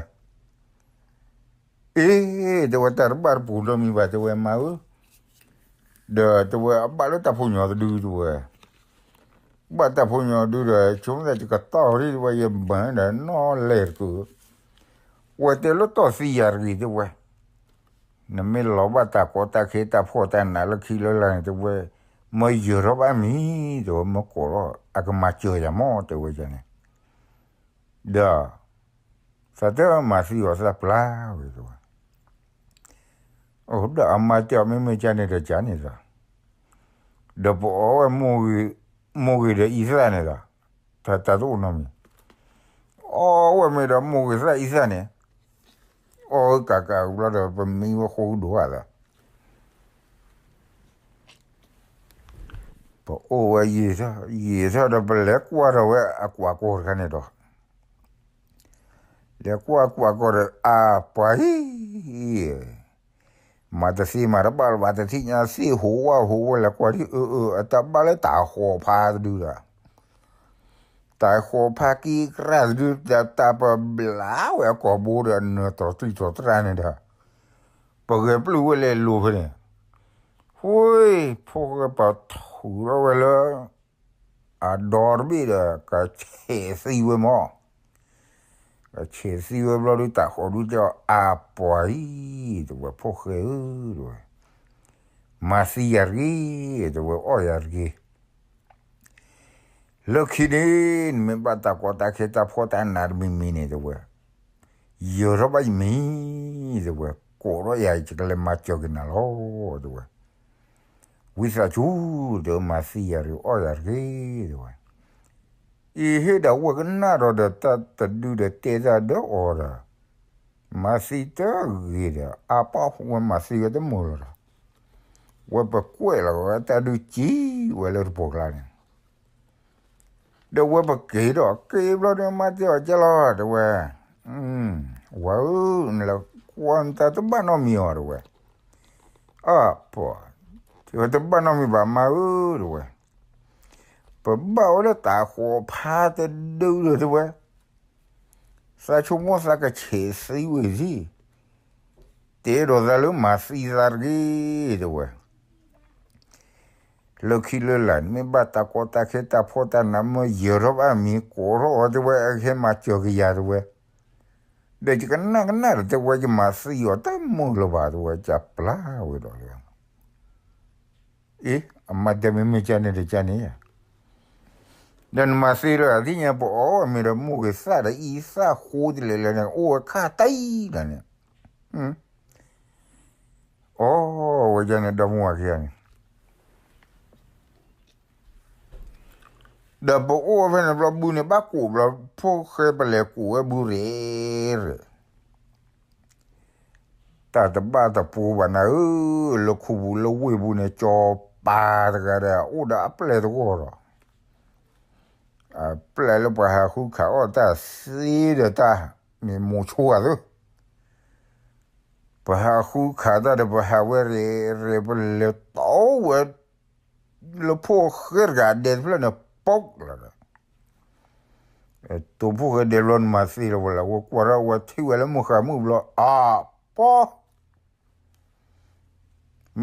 အ့ တဲဝဲ တၢ်တဘၣ်တပူၤနီတမံၤဘၣ် တဲဝဲ မါဧၢ, ဒီးတဲဝဲ အဘၣ်လၢတၢ်ဖိညီတဒု တဲဝဲ, ဘၣ်တၢ်ဖိညီဒုဒီး ဆိကမိၣ်သးယကတီၢ်လံ တဲဝဲ ယမၤဒီးနီၣ်လဲၢ်တကုာ်, ဝဲတဲလၢတီၢ်သံယၤတဂ့ၤ တဲဝဲ, နမ့ၢ်လီၤဘၣ်တၢ်ကီတၢ်ခဲတၢ်ဖှီၣ်တၢ်နးလၢခံလၢလာ်န့ၣ် တဲဝဲ, မၢယၢၤထီၣ်ဘၣ်မံၤ တဲဝဲ မၢကိးထီၣ် အကမၤစၢၤယၤမး တဲဝဲန့ၣ် ဒီး သးတမၤသံအီၤ သးပျၢ်ဝဲ တဲဝဲ, အိၣ်ဒီးအမါတဲအီၤ မ့မ့ၢ်ကန့ၣ်ဒီးကန့ၣ်ဒီး, ဒီးပအီၣ်ဝဲ မိၢ်ဂ့ၤဒီးအံသၣ်န့ၣ်ဒီး, တၢ်တအိၣ်နီတမံၤ, အီၣ်ဝဲမ့ၢ်ဒီးမိၢ်ဂ့ၤသၣ်အံသၣ်န့ၣ်, အီၣ်ဝဲကးကးဘျီဒီး ပမံဝဲဃိကဒိၣ်ဧါသး ပအိၣ်ဝဲယံာ်ထီၣ် ယံာ်ထီၣ်ဒီး ပလဲၤကွၢ်ထီၣ်ဝဲအကွၢ်ကီၢ်တခါန့ၣ်ဒီး, လဲၤကွၢ်ကွၢ်ကီၢ်ဒီး အါပှၤအံၤ, မၤတသ့မၤတဘၣ်လၢၤဘၣ် တထံၣ်ညါသ့ၣ်ဟူးဝၣ်ဟူးဝဲ လဲၤကွၢ်ဒ်အၢအၢ အတၢ်ဘၣ်လၢတၢ်ဃီၤဖးတဒုဒီး တၢ်ဃီၤဖးကံကရၢ်တဒု တၢ်ပဘျါဝဲအကိာ်ဘိဒီး အနၢၤတြီၤတံၢ်တြီၤတြၢ်န့ၣ်ဒီး ပဂဲၤပျုၢ်ဝဲလဲၤလိၤဖဲန့ၣ်, ဝ့ၢ် ဖိၣ်ဃဲပထုးထီၣ်ဝဲလၢ အဒီတဘ့ၣ်ဒီး ကဆဲးသံဝဲမး, ကဆဲးသံဝဲဘျီဒု တၢ်ဃီၤဒုတဲအီၤ အါပှၤအံၤ တဲဝဲ ဖိၣ်ဃဲဧၢ တဲဝဲ, မၤသံယၤတဂ့ၤ, တဲဝဲ, အီၣ်ယၤတဂ့ၤ. လၢခံန့ၣ် နမ့ၢ်ဘၣ်တၢ်ကီတၢ်ခဲတၢ်ဖှီၣ်တၢ်နးတမံၤမံၤန့ၣ် တဲဝဲ, ယၢၤထီၣ်ဘၣ်ယမံၤ, တဲဝဲ, ကိးထီၣ်ယၤ ယကလဲၤမၤစၢၤက့ၤနၤလီၤ, တဲဝဲ. ဝံသးစူၤ, တဲဝဲ, မၤသံယၤတဂ့ၤ, အီၣ်ယၤတဂ့ၤ, တဲဝဲ. အံၤ ဟ့ၣ်ဒီးဝဲကနၣ်ဒီး ဒီးတၢ်တဒုဒီးတဲတၢ်ဒီးအီၤဒီး မၤသံတဂ့ၤဒီး အါပီၣ်ဝဲမၤသံဝဲတမုာ်လီၤဒီး ဝဲပကွဲးလီၤဝဲတၢ်ဒုးကံဝဲလၢတပိာ်ကျါန့ၣ်, ဒီးဝဲပက့ၤဒီးက့ၤဘျီဒီး မါတဲအီၤကဲလီၤ တဲဝဲ, ဝၤဧၢ, နလဲၤကွၢ်နတၢ်တဘၣ်နီတမံၤအီၤ တဲဝဲ. အၢ ပှၤ, တဲဝဲ တဘၣ်နီတမံၤဘၣ်မါဧၢ တဲဝဲ, ပဘၣ်ဝဲလၢတၢ်ဃီၤဖးတဒုဒီး တဲဝဲ, သးဆိကမိၣ်သးကဆဲးသံဝဲသံ, တဲဒီးသးလၢမၤသံသးတဂ့ၤ တဲဝဲ. လၢခံလၢလာ် မ့ၢ်ဘၣ်တၢ်ကီတၢ်ခဲတၢ်ဖှီၣ်တၢ်နး မ့ၢ်ယၢၤထီၣ်ဘၣ်မံၤ ကိးထီၣ်အီၤ တဲဝဲ, အကဟဲမၤစၢၤက့ၤယၤ တဲဝဲ. ဒီးယကနၣ်ကနၣ်ဒီး တဲဝဲ ယမၤသံအီၤတမုာ်လၢၤဘၣ် တဲဝဲ, ကပျၢ်ဝဲဒီး အ့ အမါတဲမ့မ့ၢ်ကန့ၣ်ဒီးကန့ၣ်ဧါ, ဒီးနမၤသံလၢအသ့ၣ်ညါ ပအီၣ်ဝဲမ့ၤဒီးမိၢ်ဂ့ၤသၣ်ဒီးအံသၣ်ဃိတလဲၤလဲၤန့ၣ် အိၣ်ဝဲခါတံၢ်လီၤန့ၣ်, အီၣ်ဝဲဒၣ်န့ၣ်ဒီမါဝၤခံဂၤန့ၣ် ဒီးပအိၣ်ဝဲဖဲန့ၣ်ဘျီဘုန့ၣ် ဘၣ်ကိးဘျီ ဖိၣ်ဃဲပလဲၤကိးဝဲဘုရ့ၣ်ရ့ၣ်, တၢ်တဘၣ်တပူၤဘၣ်နၤဧၢ, လၢခူပူၤလၢဝ့ၢ်ပူၤန့ၣ် ကၠီၤပၤတဂၤဒီး အိၣ်ဒီးအပျဲၢ်တဂီၢ်ဒီး အပျဲၢ်လၢပှၤဟးဃုခးအီၣ်တၢ်သ့ဒီးတၢ်မ့ၢ်မိၤဆိဂၤသၢ, ပဟးဃုခးတၢ်ဒီး ပဟးဝဲရ့ၣ်ရ့ၣ် ပလဲၤတီဝဲ လၢဖိၣ်ဃဲတဂၤအဒဲတဖျၢၣ်န့ၣ် ပိၢ်လီၤဒီး တိၤဖိၣ်ဃဲဒဲးဘျီ နမၤသံလီၤဝဲလၢ ဝဲကွၢ်ထီၣ် ဝဲထံၣ်ဝဲလၢမုၢ်ဃါမုၢ်ဘျီ အပီၢ်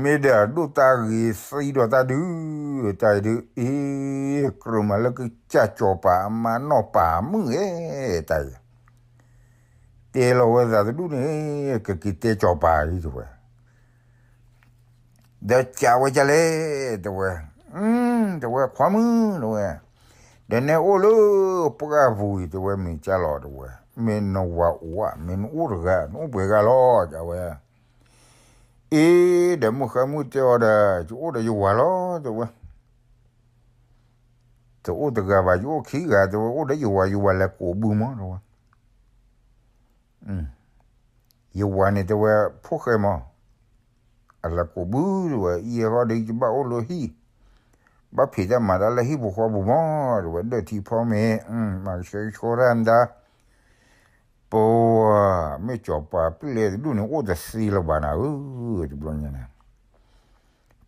မ့ၢ်ဒီးဒိၣ်တၢ်ဂ့ၤသံဒီးတၢ်ဒုး, တၢ်အံၤဒုး အ့ ကြၢးမၤလၢကစၢ်ကၠီၤပၤအမါနီၢ်ပၤမုၣ်ဧၢ, တၢ်အံၤ တဲလီၤဝဲသးတဒူၣ်န့ၣ် ကက့ၤတဲကၠီၤပၤအံၤ တဲဝဲ, ဒီးကးဝဲကလဲၣ် တဲဝဲ, တဲဝဲ ခွါမုၣ် တဲဝဲ, ဒီးနဲအိၣ်လၢပှၢ်ပူၤအံၤ တဲဝဲ မ့ၢ်ကလီၤ တဲဝဲ, မ့ၢ်နဝၤအိၣ်ဧါ မ့ၢ်နအိၣ်တဂၤ နအိၣ်ပှဲၤဂၤလီၤ ကးဝဲ, အ့ ဒီးမုၢ်ဃါမုၢ်တဲအီၤဒီး ယအိၣ်ဒီးယဝၤလီၤ တဲဝဲ, တအိၣ်တဂၤဘၣ် ယအိၣ်ခံဂၤ တဲဝဲ, အိၣ်ဒီးယဝၤ ယဝၤလဲၤကိးဘုမး တဲဝဲ ယဝၤန့ၣ် တဲဝဲ ဖိၣ်ဃဲမး, အလဲၤကိးဘု တဲဝဲ, အံၤအဂီၢ်ဒီး ယဘၣ်အိၣ်လၢဟံၣ်, ဘၣ်ဖံးတၢ်မၤတၢ်လၢဟံၣ်ပူၤဃီပူၤမး တဲဝဲ, ဒၢထံဖီမ့ၤ, မၤကဆှဲကဆှီတၢ်မတၤ, ပဝၤ, မ့ၢ်ကၠီၤပၤပျဲၢ်တဒူၣ်န့ၣ် အိၣ်တသ့လၢၤဘၣ်နၤဧၢ, တဘျီညါန့ၣ်,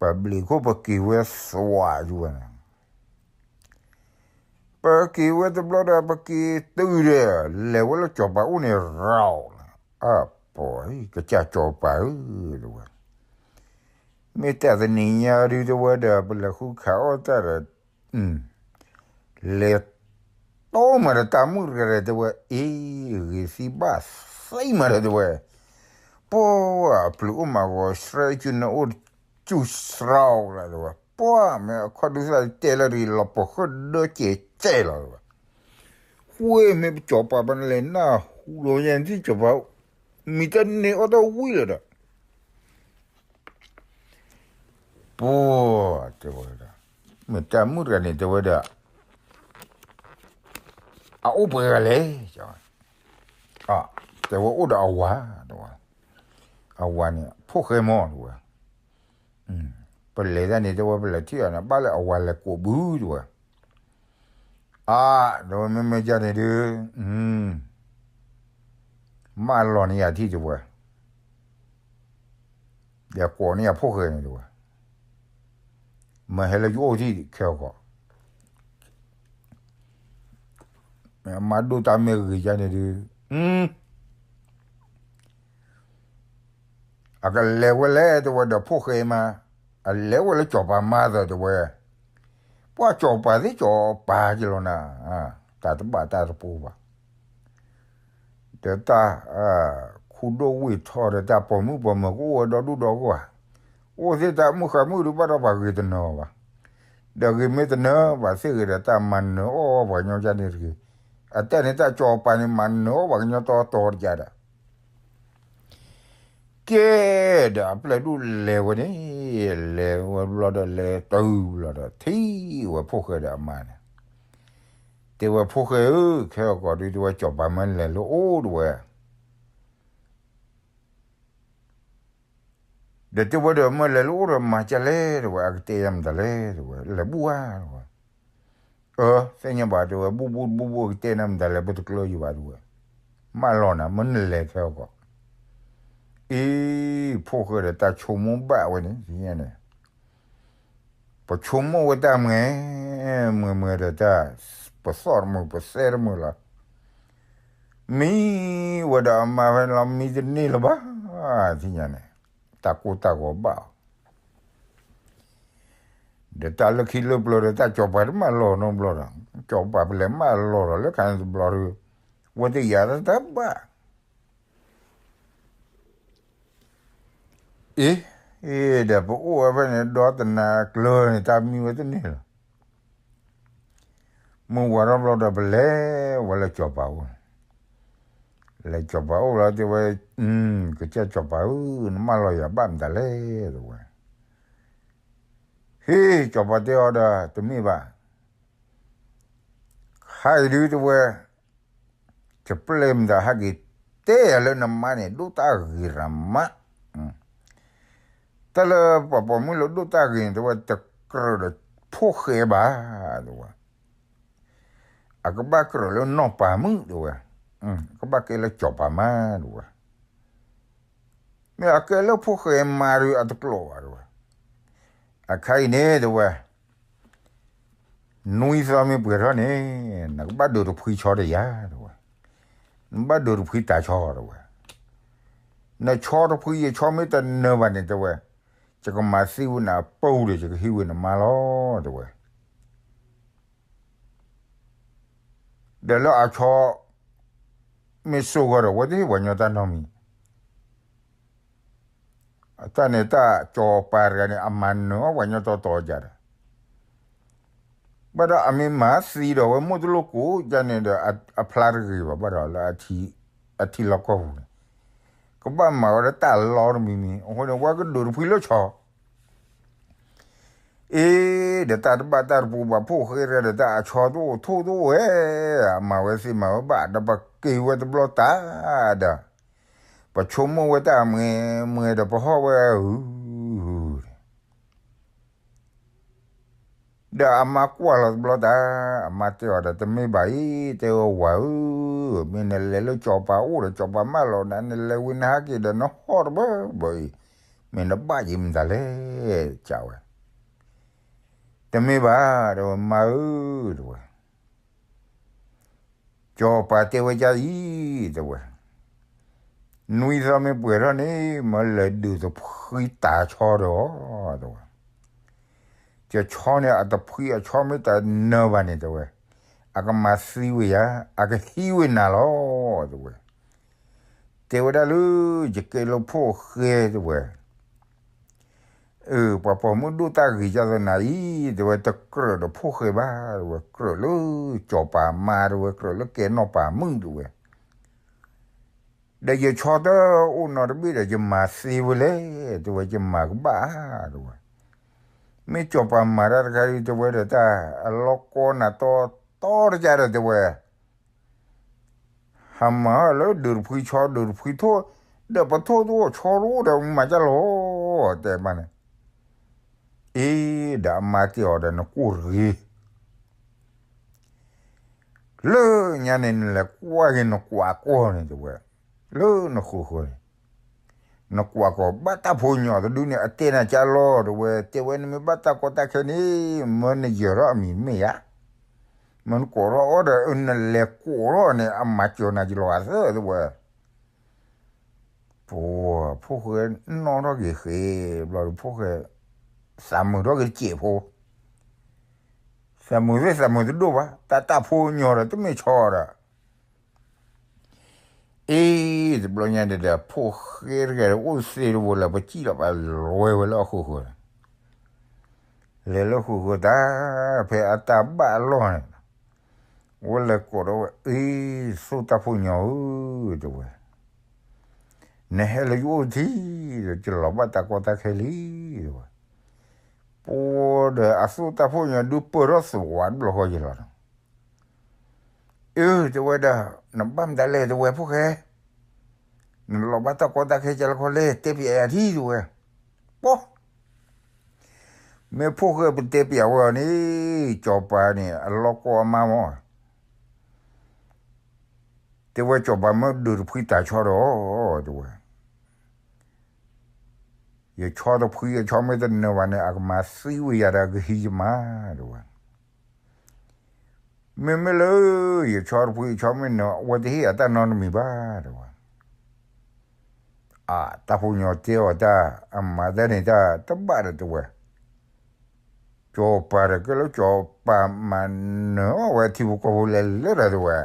ပဘျံးခိၣ်ပက့ၤဝဲသွးယူၤဝဲန့ၣ် ပက့ၤဝဲတဘျီဒီး ပက့ၤတုၤဒီး လဲၤဝဲလၢကၠီၤပၤအိၣ်န့ၣ် ရီၣ်လီၤ, အပီၢ်, ကစၢ်ကၠီၤပၤဧၢ, တဲဝဲ, မ့ၢ်တၢ်တနံၤညါဒုး တဲဝဲဒီး ပလဲၤဃုခးအီၣ်တၢ်ဒီး လဲၤတိမးဒီးတၢ်မုၣ်တဂၤဒီး တဲဝဲ, အ့ ဂ့ၤသံဘၣ်သံမးဒီး တဲဝဲ, ပှၤအပျုၤအိၣ်မးဂီၤ ဆှဲကၠူနအိၣ်ကၠူစရီလီၤ တဲဝဲ, ပှၤမ့ၢ်အခီၣ်ဒုးသၣ်တဲလၢတဂ့ၤ လီၤပှီၢ်ဃၢဒၢကဲးကဲးလီၤ တဲဝဲ, ဃိမ့ၢ်ပကၠီၤပၤပနလဲၤနၢ်ဟူလီၤယဲၢ်နထံၣ်ကၠီၤပၤ မံၤတၢ်န့ၢ်အီၣ်တၢ်ဝံၤလီၤဒီး ပှၤ, တဲဝဲဒၣ်, မ့ၢ်တၢ်မုၣ်တဂၤန့ၣ် တဲဝဲဒၣ်, အအိၣ်ပှဲၤဂၤလဲၣ်, တဲဝဲအိၣ်ဒီးအဝၤ, တဲဝဲ, အဝၤန့ၣ် ဖိၣ်ဃဲမး တဲဝဲ, ပလဲၤတၢ်န့ၣ် တဲဝဲ ပလဲၤထံၣ်အီၤန့ၣ် ဘၣ်လၢအဝၤလဲၤကိးဘု တဲဝဲ အါ, တဲဝဲ မ့မ့ၢ်ကန့ၣ်ဒုး, မၢလီၤန့ၢ်ယၤထံၣ် တဲဝဲ, ဒီးကိးန့ၢ်ယၤဖိၣ်ဃဲန့ၣ် တဲဝဲ, မ့ၢ်ဟဲလၢယအိၣ်ထံၣ်ခဲအီၣ်ကီး, မ့ၢ်မၤဒိၣ်တၢ်မ့ၢ်ဂ့ၤကန့ၣ်ဒုး, အကလဲၤဝဲလဲၣ် တဲဝဲ ဒီးဖိၣ်ဃဲမး, အလဲၤဝဲလၢကၠီၤပၤမါသၢၣ် တဲဝဲ, ပှၤကၠီၤပၤသ့ၣ်ကၠီၤပၤက့ၤလီၤနၤ, တၢ်တဘၣ်တၢ်တပူၤဘၣ်, ဒီးတၢ်ခူဒိၣ်ဝ့ၢ်ထီၣ်ဒီးတၢ်ပိာ်မုၣ်ပိာ်မၢၤကအိၣ်ဝဲဒီဒူၣ်ဒီဂီၢ်ဧါ, အိၣ်သ့ၣ်တၢ်မုၢ်ဃါမုၢ်ဒုးဘၣ်ဒီးပှၤဂ့ၤတနၢၤဘၣ်. ဒီးဂ့ၤမ့ၢ်တနၢၤဘၣ်သ့ၣ်ဂ့ၤဒီး တၢ်မၤနၢၤအီၣ်ပှၤကညီကန့ၣ်တဂ့ၤ. အတၢ်န့ၣ်တၢ်ကၠီၤပၤန့ၣ် မၤနၢၤအီၣ်ပှၤကညီတီတီတကးဒီး ကဲ ဒီးအပျဲၢ်ဒိၣ်လဲၤဝဲန့ၣ်, လဲၤဝဲဘျီဒီး လဲၤတုၤဘျီဒီး ထံၣ်ဝဲဖိၣ်ဃဲဒီးအမါန့ၣ်, တဲဝဲ ဖိၣ်ဃဲဧၢ, ခဲအံၤကီးဒုး တဲဝဲ ကၠီၤပၤမၢလဲၤလၢအိၣ် တဲဝဲ. ဒီးတဲဝဲဒီး မၢလဲၤလၢအိၣ်ဒီးမၤကလဲၣ် တဲဝဲ, အကတဲယၤမတၤလဲၣ် တဲဝဲ, လဲၤဘူၣ်ဧါ တဲဝဲ. အၢ သ့ၣ်ညါဘၣ် တဲဝဲ, ဘူၣ်ဘူၣ်ဘူၣ်ဘူၣ် အကတဲနၤမတၤလဲၣ် ပတကျၢၤယံၤဘၣ် တဲဝဲ. မၢလီၤနၤ မၢနလဲၤခဲအံၤကီး. အံၤ ဖိၣ်ဃဲဒီးတၢ်ဆိကမိၣ်ဘၣ်ဝဲန့ၣ် သ့ၣ်ညါန့ၣ် ပဆိကမိၣ်ဝဲတၢ်မွဲ မွဲမွဲဒီးတၢ် ပသီၣ်တမုာ် ပသဲတမုာ်လီၤ. မံဝဲဒီးအမါဖဲန့ၣ်လီၤ မံတန့ၢ်လၢၤဘၣ် သ့ၣ်ညါန့ၣ်, တၢ်ကိၢ်တၢ်ဂီၤဘၣ်အီၤ, ဒီးတၢ်လၢခံလၢပျၢၤဒီး တၢ်ကၠီၤပၤတမၢလီၤနီတဘျီဒီး, ကၠီၤပၤပလဲၤမၢလီၤဒီး လၢခံန့ၣ်တဘျီဒီး ဝဲတယာ်တၢ်တဘၣ် အ့ အ့ ဒီးပအိၣ်ဝဲဖဲန့ၣ် ဒီတနၤကျၢၤန့ၣ် တၢ်မံဝဲတန့ၢ်လီၤ. မုၢ်ဝါထီၣ်ဘျီဒီး ပလဲၤဝဲလၢကၠီၤပၤအိၣ်, လဲၤကၠီၤပၤအိၣ်လီၤ တဲဝဲ, ကစၢ်ကၠီၤပၤဧၢ, နမၢလီၤယၤဘၣ်မတၤလဲၣ် တဲဝဲ. ဟ့ၣ် ကၠီၤပၤတဲအီၤဒီး တမ့ၢ်ဘၣ်, ဟဲအံၤဒုး တဲဝဲ တပျဲၢ်မတၤဟဲက့ၤတဲယၤလၢနမါန့ၣ် ဒိၣ်တၢ်ဂ့ၤရၤမး, တၢ်လၢပှၤပိာ်မုၣ်လၢဒိၣ်တၢ်ဂ့ၤန့ၣ် တဲဝဲ တကြၢးဒီးဖိၣ်ဃဲဘၣ် တဲဝဲ, အကဘၣ်ကြၢးလၢနီၢ်ပၤမုၣ် တဲဝဲ, ကဘၣ်ကဲလၢကၠီၤပၤမါ တဲဝဲ, မ့ၢ်အကဲလၢဖိၣ်ဃဲမါဒီး အတကျိၤဘၣ် တဲဝဲ, အခါအံၤန့ၣ် တဲဝဲ နွံသီမ့ၢ်ပှဲၤထီၣ်န့ၣ် နကဘၣ်ဒိးတဖှံဆီတယၤ တဲဝဲ, နဘၣ်ဒိးတဖှံတၢ်ဆီ တဲဝဲ, နဆီတဖှံ ယဆီမ့ၢ်တနၢၤဘၣ်န့ၣ် တဲဝဲ, ယကမၤသံဝဲနၤအပူၤဒီး ယကဟံးဝဲနမါလီၤ တဲဝဲ. ဒီးလၢအဆီ မ့ၢ်စိာ်ဃီဒီး ဝဲတဟ့ၣ်ပှၤညီတၢ်နီတမံၤ, တၢ်န့ၣ်တၢ်ကၠီၤပၤတဂၤန့ၣ် အမၤနၢၤအီၣ်ပှၤညီတီတီကဒီး, ဘၣ်ဒီးအမ့ၢ်မၤသံဒီး ဝဲမိၢ်တလိၣ်ကိးကန့ၣ်ဒီး အဖျါတဂ့ၤဘၣ် ဘၣ်ဒီးလၢအထံလီၢ်ကီၢ်ပူၤန့ၣ် ကဘၣ်မၤဝဲဒၣ်တၢ်လီတမံၤမံၤ, အဃိန့ၣ် ဝဲကဒိးတဖှံလၢဆီ အ့ ဒီးတၢ်တဘၣ်တၢ်တပူၤဘၣ် ဖိၣ်ဃဲတဂၤဒီး တၢ်အဆီတအိၣ်ထိၣ်တအိၣ်ဝဲ, အမၤဝဲသ့မၤဝဲဘၣ် ဒီးပက့ၤဝဲတဘျီတၢ်ဒီး ပဆိကမိၣ်ဝဲတၢ်မွဲမွဲဒီး ပဟီၣ်ဝဲဧၢ, ဒီးအမါကွၢ်လီၤတဘျီတၢ်, အမါတဲအီၤဒီး တမ့ၢ်ဘၣ်အံၤ, တဲဝဲဝၤဧၢ, မ့ၢ်နလဲၤလၢကၠီၤပၤအိၣ်ဒီး ကၠီၤပၤမၢလီၤနၤ, နလဲၤဝံၤနဟဲက့ၤဒီး နဟီၣ်တဘၢဘၢအံၤ, မ့ၢ်နဘၣ်ယံၤမတၤလဲၣ် ကဝဲ. တမ့ၢ်ဘၣ် တဲဝဲ မါဧၢ တဲဝဲ, ကၠီၤပၤတဲဝဲဒ်အံၤ တဲဝဲ, နွံသီမ့ၢ်ပှဲၤထီၣ်န့ၣ် မၢလဲၤဒုးတဖှံတၢ်ဆီဒီးအီၤ တဲဝဲ, ယဆီန့ၣ် အတဖှံအဆီမ့ၢ်တနၢၤဘၣ်န့ၣ် တဲဝဲ, အကမၤသံဝဲယၤ, အကဟံးဝဲနၤလီၤ တဲဝဲ. တဲဝဲဒၣ်လၢ ယကဲလၢဖိၣ်ဃဲ တဲဝဲ, အၢ ပှၤပိာ်မုၣ်ဒိၣ်တၢ်ဂ့ၤဒ်သိးနၤအံၤ တဲဝဲ တကြၢးဒီးဖိၣ်ဃဲဘၣ် တဲဝဲ, ကြၢးလၢကၠီၤပၤမါ တဲဝဲ, ကြၢးလၢကဲနီၢ်ပၤမုၣ် တဲဝဲ, ဒီးယဆီတအိၣ်နီတဘ့ၣ်ဒီး ယမၤသ့ဝဲလဲၣ် တဲဝဲ, ယမၤကဘၣ်ဧါ တဲဝဲ. မ့ၢ်ကၠီၤပၤမၤတၢ်တခါအံၤ တဲဝဲဒီး တၢ်အလီၢ်ကီနၤတီတီတကါဒီး တဲဝဲ ဟးမၤလၢဒုးတဖှံဆီ ဒုးတဖှံထိၣ်, ဒီးပထိၣ်တအိၣ်ဆီတအိၣ်ဒီး မၤကၢ်လီၤ တဲမးန့ၣ်. အ့ ဒီးအမါတဲအီၤဒီး နကိၢ်တဂ့ၤ, လၢညါန့ၣ် နလဲၤကွၢ်က့ၤနကွၢ်ကီၢ်န့ၣ် တဲဝဲ, လၢနဃုာ်ဃၢၤန့ၣ် နကွၢ်ကီၢ် ဘၣ်တၢ်ဖိညီတဒုန့ၣ် အတဲနၤကၢ်လီၤ တဲဝဲ, တဲဝဲ နမ့ၢ်ဘၣ်တၢ်ကီတၢ်ခဲန့ၣ် မၢနယၢၤထီၣ်အမံၤမ့ၢ်ဧါ, မၢနကိးထီၣ်အီၤဒီး နလဲၤကိးထီၣ်န့ၣ် အမၤစၢၤနၤကလီၤအသၢ တဲဝဲ. ပှၤဖိၣ်ဃဲနီၣ်ထီၣ်က့ၤဃ့ ဘျီဒီးဖိၣ်ဃဲ သးမုာ်ထီၣ်က့ၤတစဲးဖိ, သးမုာ်သ့ၣ်သးမုာ်တဒိၣ်ဘၣ်, တၢ်တၢ်ဖိညီဒီး တမ့ၢ်ဆီဒီး အ့ တဘျီညါန့ၣ်ဒီး ဖိၣ်ဃဲတဂၤဒီး အိၣ်သ့တဝဲလၢ ပစံၣ်လီၤပလဲၤဝဲလၢအဃုာ်ဃုာ်ဒီး လဲၤလၢဃုာ်ဃုာ်တၢ် ဖဲအတၢ်ဘၣ်အလီၢ်န့ၣ် ဝဲလဲၤကိးဒီးဝဲ အ့ သိၣ်တၢ်ဖိညီဧၢ တဲဝဲ, နဟဲလၢယအိၣ်တထံၣ်ဒီး ယလီၤဘၣ်တၢ်ကီတၢ်ခဲလံ တဲဝဲ. ပှၤဒီးအသိၣ်တၢ်ဖိညီဒုးပၢၢ်ထီၣ်သဝးတဘျီဃီယလီၤနီၤ. အၢ တဲဝဲဒၣ်, နဘၣ်မတၤလဲၣ် တဲဝဲ ဖိၣ်ဃဲ, နလီၤဘၣ်တၢ်ကီတၢ်ခဲကလီခီလဲၣ် တဲပျးယၤထံၣ် တဲဝဲ. ပှၤ မ့ၢ်ဖိၣ်ဃဲပတဲပျးဝဲအီၤန့ၣ် စီၤပၤန့ၣ် အလီၢ်ကီအမါမီၢ် တဲဝဲ စီၤပၤမၢဒုးတဖှံတၢ်ဆီဒီး တဲဝဲ, ယဆီတဖှံအဆီမ့ၢ်တနၢၤဘၣ်န့ၣ် အကမၤသံဝဲယၤဒီးအကဟံးယမါ တဲဝဲ. မ့မ့ၢ်လၢ ယဆီတဖှံအဆီမ့ၢ်နၢၤ အဝဲတဟ့ၣ်အတၢ်နီတမံၤဘၣ် တဲဝဲ. အ တၢ်ဖိညီတဲအီၤတၢ် အမၤတၢ်န့ၣ်တၢ်တဘၣ်ဒီး တဲဝဲ, စီၤပၤဒီးကဲလၢစီၤပၤမၤနၢၤအီၣ်ဝဲထံဖိကီၢ်ဖိလဲၤလၢဒီး တဲဝဲ.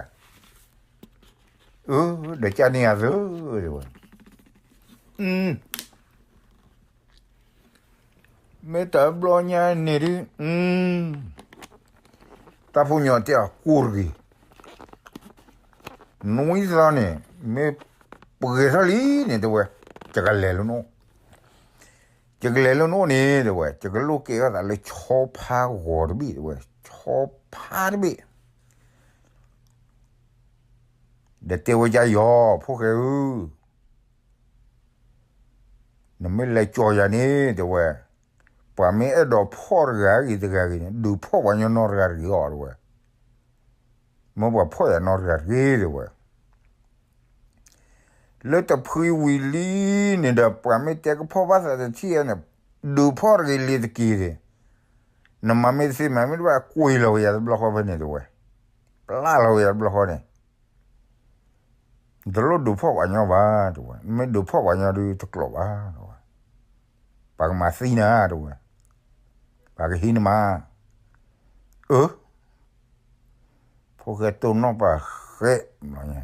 အၢ ဒီးကန့ၢ်အသၢ တဲဝဲ. မ့ၢ်တဘျီညါန့ၣ်ဒုး တၢ်ဖိညီတဲအီၤ ကိၢ်တဂ့ၤ, နွံသီန့ၣ် မ့ၢ်ပှဲၤထီၣ်လံန့ၣ် တဲဝဲ, ယကလဲၤလၢနအိၣ်, ယကလဲၤလၢနအိၣ်န့ၣ် တဲဝဲ, ယကလိၣ်ကဲထီၣ်သးလၢဆီဖါဂီၤတဘ့ၣ် တဲဝဲ, ဆီဖါတဘ့ၣ် ဒီးတဲဝဲဒ်အံၤ ဖိၣ်ဃဲဧၢ, နမ့ၢ်လဲၤကၠီၤယၤန့ၣ် တဲဝဲ, ပှၤမ့ၢ်အဲၣ်ဒိးဖီၣ်တဂၤဂ့ၤတဂၤဂ့ၤန့ၣ် ဒုးဖီၣ်ပှၤညီနီတဂၤတဂ့ၤအီၤ တဲဝဲ, မ့ၢ်ပှၤဖီၣ်ယၤနီတဂၤတဂ့ၤ တဲဝဲ. လၢတဖှံဝံၤလံန့ၣ်ဒီး ပှၤမ့ၢ်တဲကဖီၣ်ဘၣ်သးတထံၣ်ဧါန့ၣ် ဒုးဖီၣ်တဂ့ၤလံတက့ၢ်န့ၣ်, နမၤမ့ၢ်တသ့မၤမ့ၢ်တဘၣ် ကွံာ်လီၤဝဲယၤတဘျီဃီဖဲန့ၣ် တဲဝဲ, ပျၢ်လီၤဝဲယၤတဘျီဃီန့ၣ် နတလိၣ်ဒုးဖီၣ်ပှၤညီဘၣ် တဲဝဲ, မ့ၢ်ဒုးဖီၣ်ပှၤညီဒုးတကျိၤဘၣ် တဲဝဲ, ပှၤကမၤသံနၤ တဲဝဲ, ပှၤကဟံးနမါ, အၢ ဖိၣ်ဃဲတိၢ်နီၣ်ပာ်ဃဲးဘျီညါ,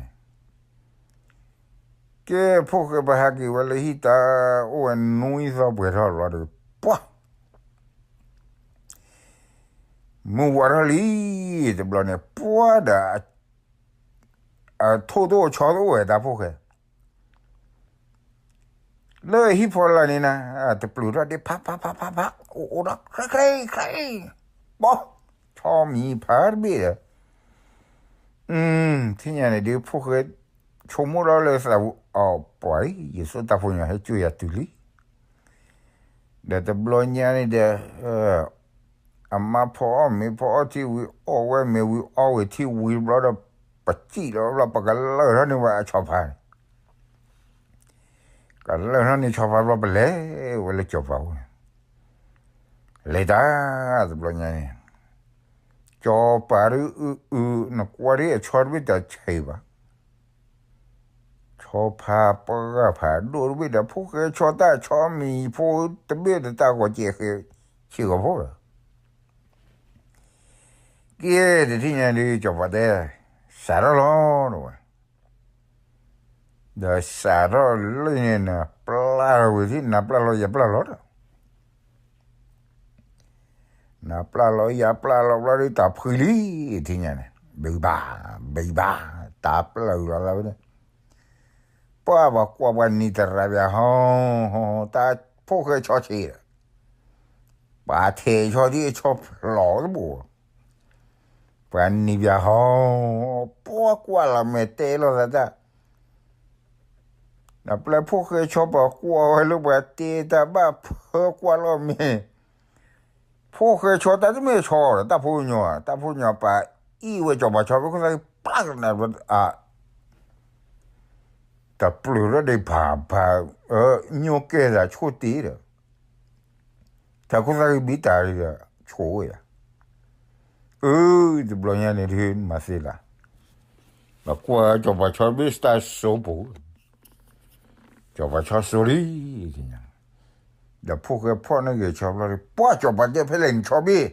ကဲ ဖိၣ်ဃဲပဟးက့ၤဝဲလၢဟံၣ်တၢ်အိၣ်ဝဲနွံသီပှဲၤထီၣ်ဘျီဒီး ပှၤ မုၢ်ဝါထီၣ်လံ တဘျီန့ၣ် ပှၤဒီး အထိၣ်တအိၣ်ဆီတအိၣ်ဝဲတၢ်ဖိၣ်ဃဲ လၢဟံၣ်ဖီလာ်န့ၣ်နၤ တပျုာ်ထီၣ်ဒ့ ဖးဖးဖးဖးဖး အိၣ်အိၣ်ဒီး ခြဲးခြဲးခြဲး ပီ ဆီမံၤဖးတဘ့ၣ်ဒီး ထံၣ်ညါန့ၣ်ဒုး ဖိၣ်ဃဲ ဆိကမိၣ်ဒီးလၢသးဝံၤ အီၤ ပှၤ ယသိၣ်တၢ်ဖိညီဟဲကၠိယၤတုၤလံ ဒီးတဘျီညါန့ၣ်ဒီး အမါဖီအီၣ်မ့ၤဖီအီၣ်ထံဝံၤ အီၣ်ဝဲမ့ၤဝံၤအီဝဲထံဝံၤတဘျီဒီး ပစံၣ်လီၤဘျီ ပကလၢၢ်ထီၣ်န့ၢ်ဝဲအဆီဖါန့ၣ် ကလၢၢ်ထီၣ်န့ၢ်ဆီဖါဘျီ ပလဲၤဝဲလၢစီၤပၤအိၣ်န့ၣ် လဲၤတၢ် တဘျီညါန့ၣ် စီၤပၤဒုးအုးအုး နကွၢ်ဒ်အဆီတဘ့ၣ်တဆံးဘၣ် ဆီဖါပှၢ်ဖးဒိၣ်တဘ့ၣ်ဒီး ဖိၣ်ဃဲဆီတၢ်ဆီမံၤဖိတဘ့ၣ်ဒီး တၢ်ဂီၤစဲးဃဲးဆံးဂီၤဖိဒီး ကဲ တထံၣ်ညါဒုး စီၤပၤတဲ စးထီၣ်လီၤ တဲဝဲ ဒီးစးထီၣ်လၢန့ၣ် နပျၢ်လီၤဝံၤထံၣ် နပျၢ်လီၤယပျၢ်လီၤဒီး နပျၢ်လီၤယပျၢ်လီၤဘျီဒီး တၢ်ဖှံလံ ထံၣ်ညါန့ၣ် ဘံဘၣ် ဘံဘၣ် တၢ်ပျၢ်လီၤလၢဝဲန့ၣ် ပှၤဘၣ်ကွၢ်ပှၤနံၤတရၣ်ပၠးဟီ တၢ်ဖိၣ်ဃဲဆီဆံးဒီး ပှၤထဲးဆီဒ်အဆီဖျိးတဘိ ပှၤနံၤပၠးဟီ ပှၤကွၢ်လီၤမဲာ်တဲလီၤသးတၢ် နပျဲၢ်ဖိၣ်ဃဲဆီပှၤကွၢ်ဝဲလၢပှၤတဲတၢ်ဘၣ်ဖၢကွၢ်လီၤမဲာ် ဖိၣ်ဃဲဆီတၢ်တမ့ၢ်ဆီဒီး တၢ်ဖိညီ တၢ်ဖိညီပှၤအံၣ်ဝဲစီၤပၤဆီ ပခိၣ်သၣ်ဂံၢ်ပျၢ်ကနၣ် တပျုာ်ထီၣ်ဒံးဖးဖး ညိၣ်ကဲသးဆိၣ်တ့ၢ်ဒီး တၢ်ခိၣ်သၣ်ဂံၢ်ဘံတၢ်ဒီး ဆိၣ်ဝဲယၤ အၢ တဘျီညါန့ၣ်ဒုး မၤသ့လၢ် ဘၣ်ကွၢ်စီၤပၤဆီတဘ့ၣ်စတၢ်စိပူၤ စီၤပၤဆီစိလံ ဒီးဖိၣ်ဃဲဖီၣ်န့ၢ်ဂ့ၤဆီဘျီဒီး ပှၤစီၤပၤတဲဖဲလဲၣ်နဆီဘ့ၣ်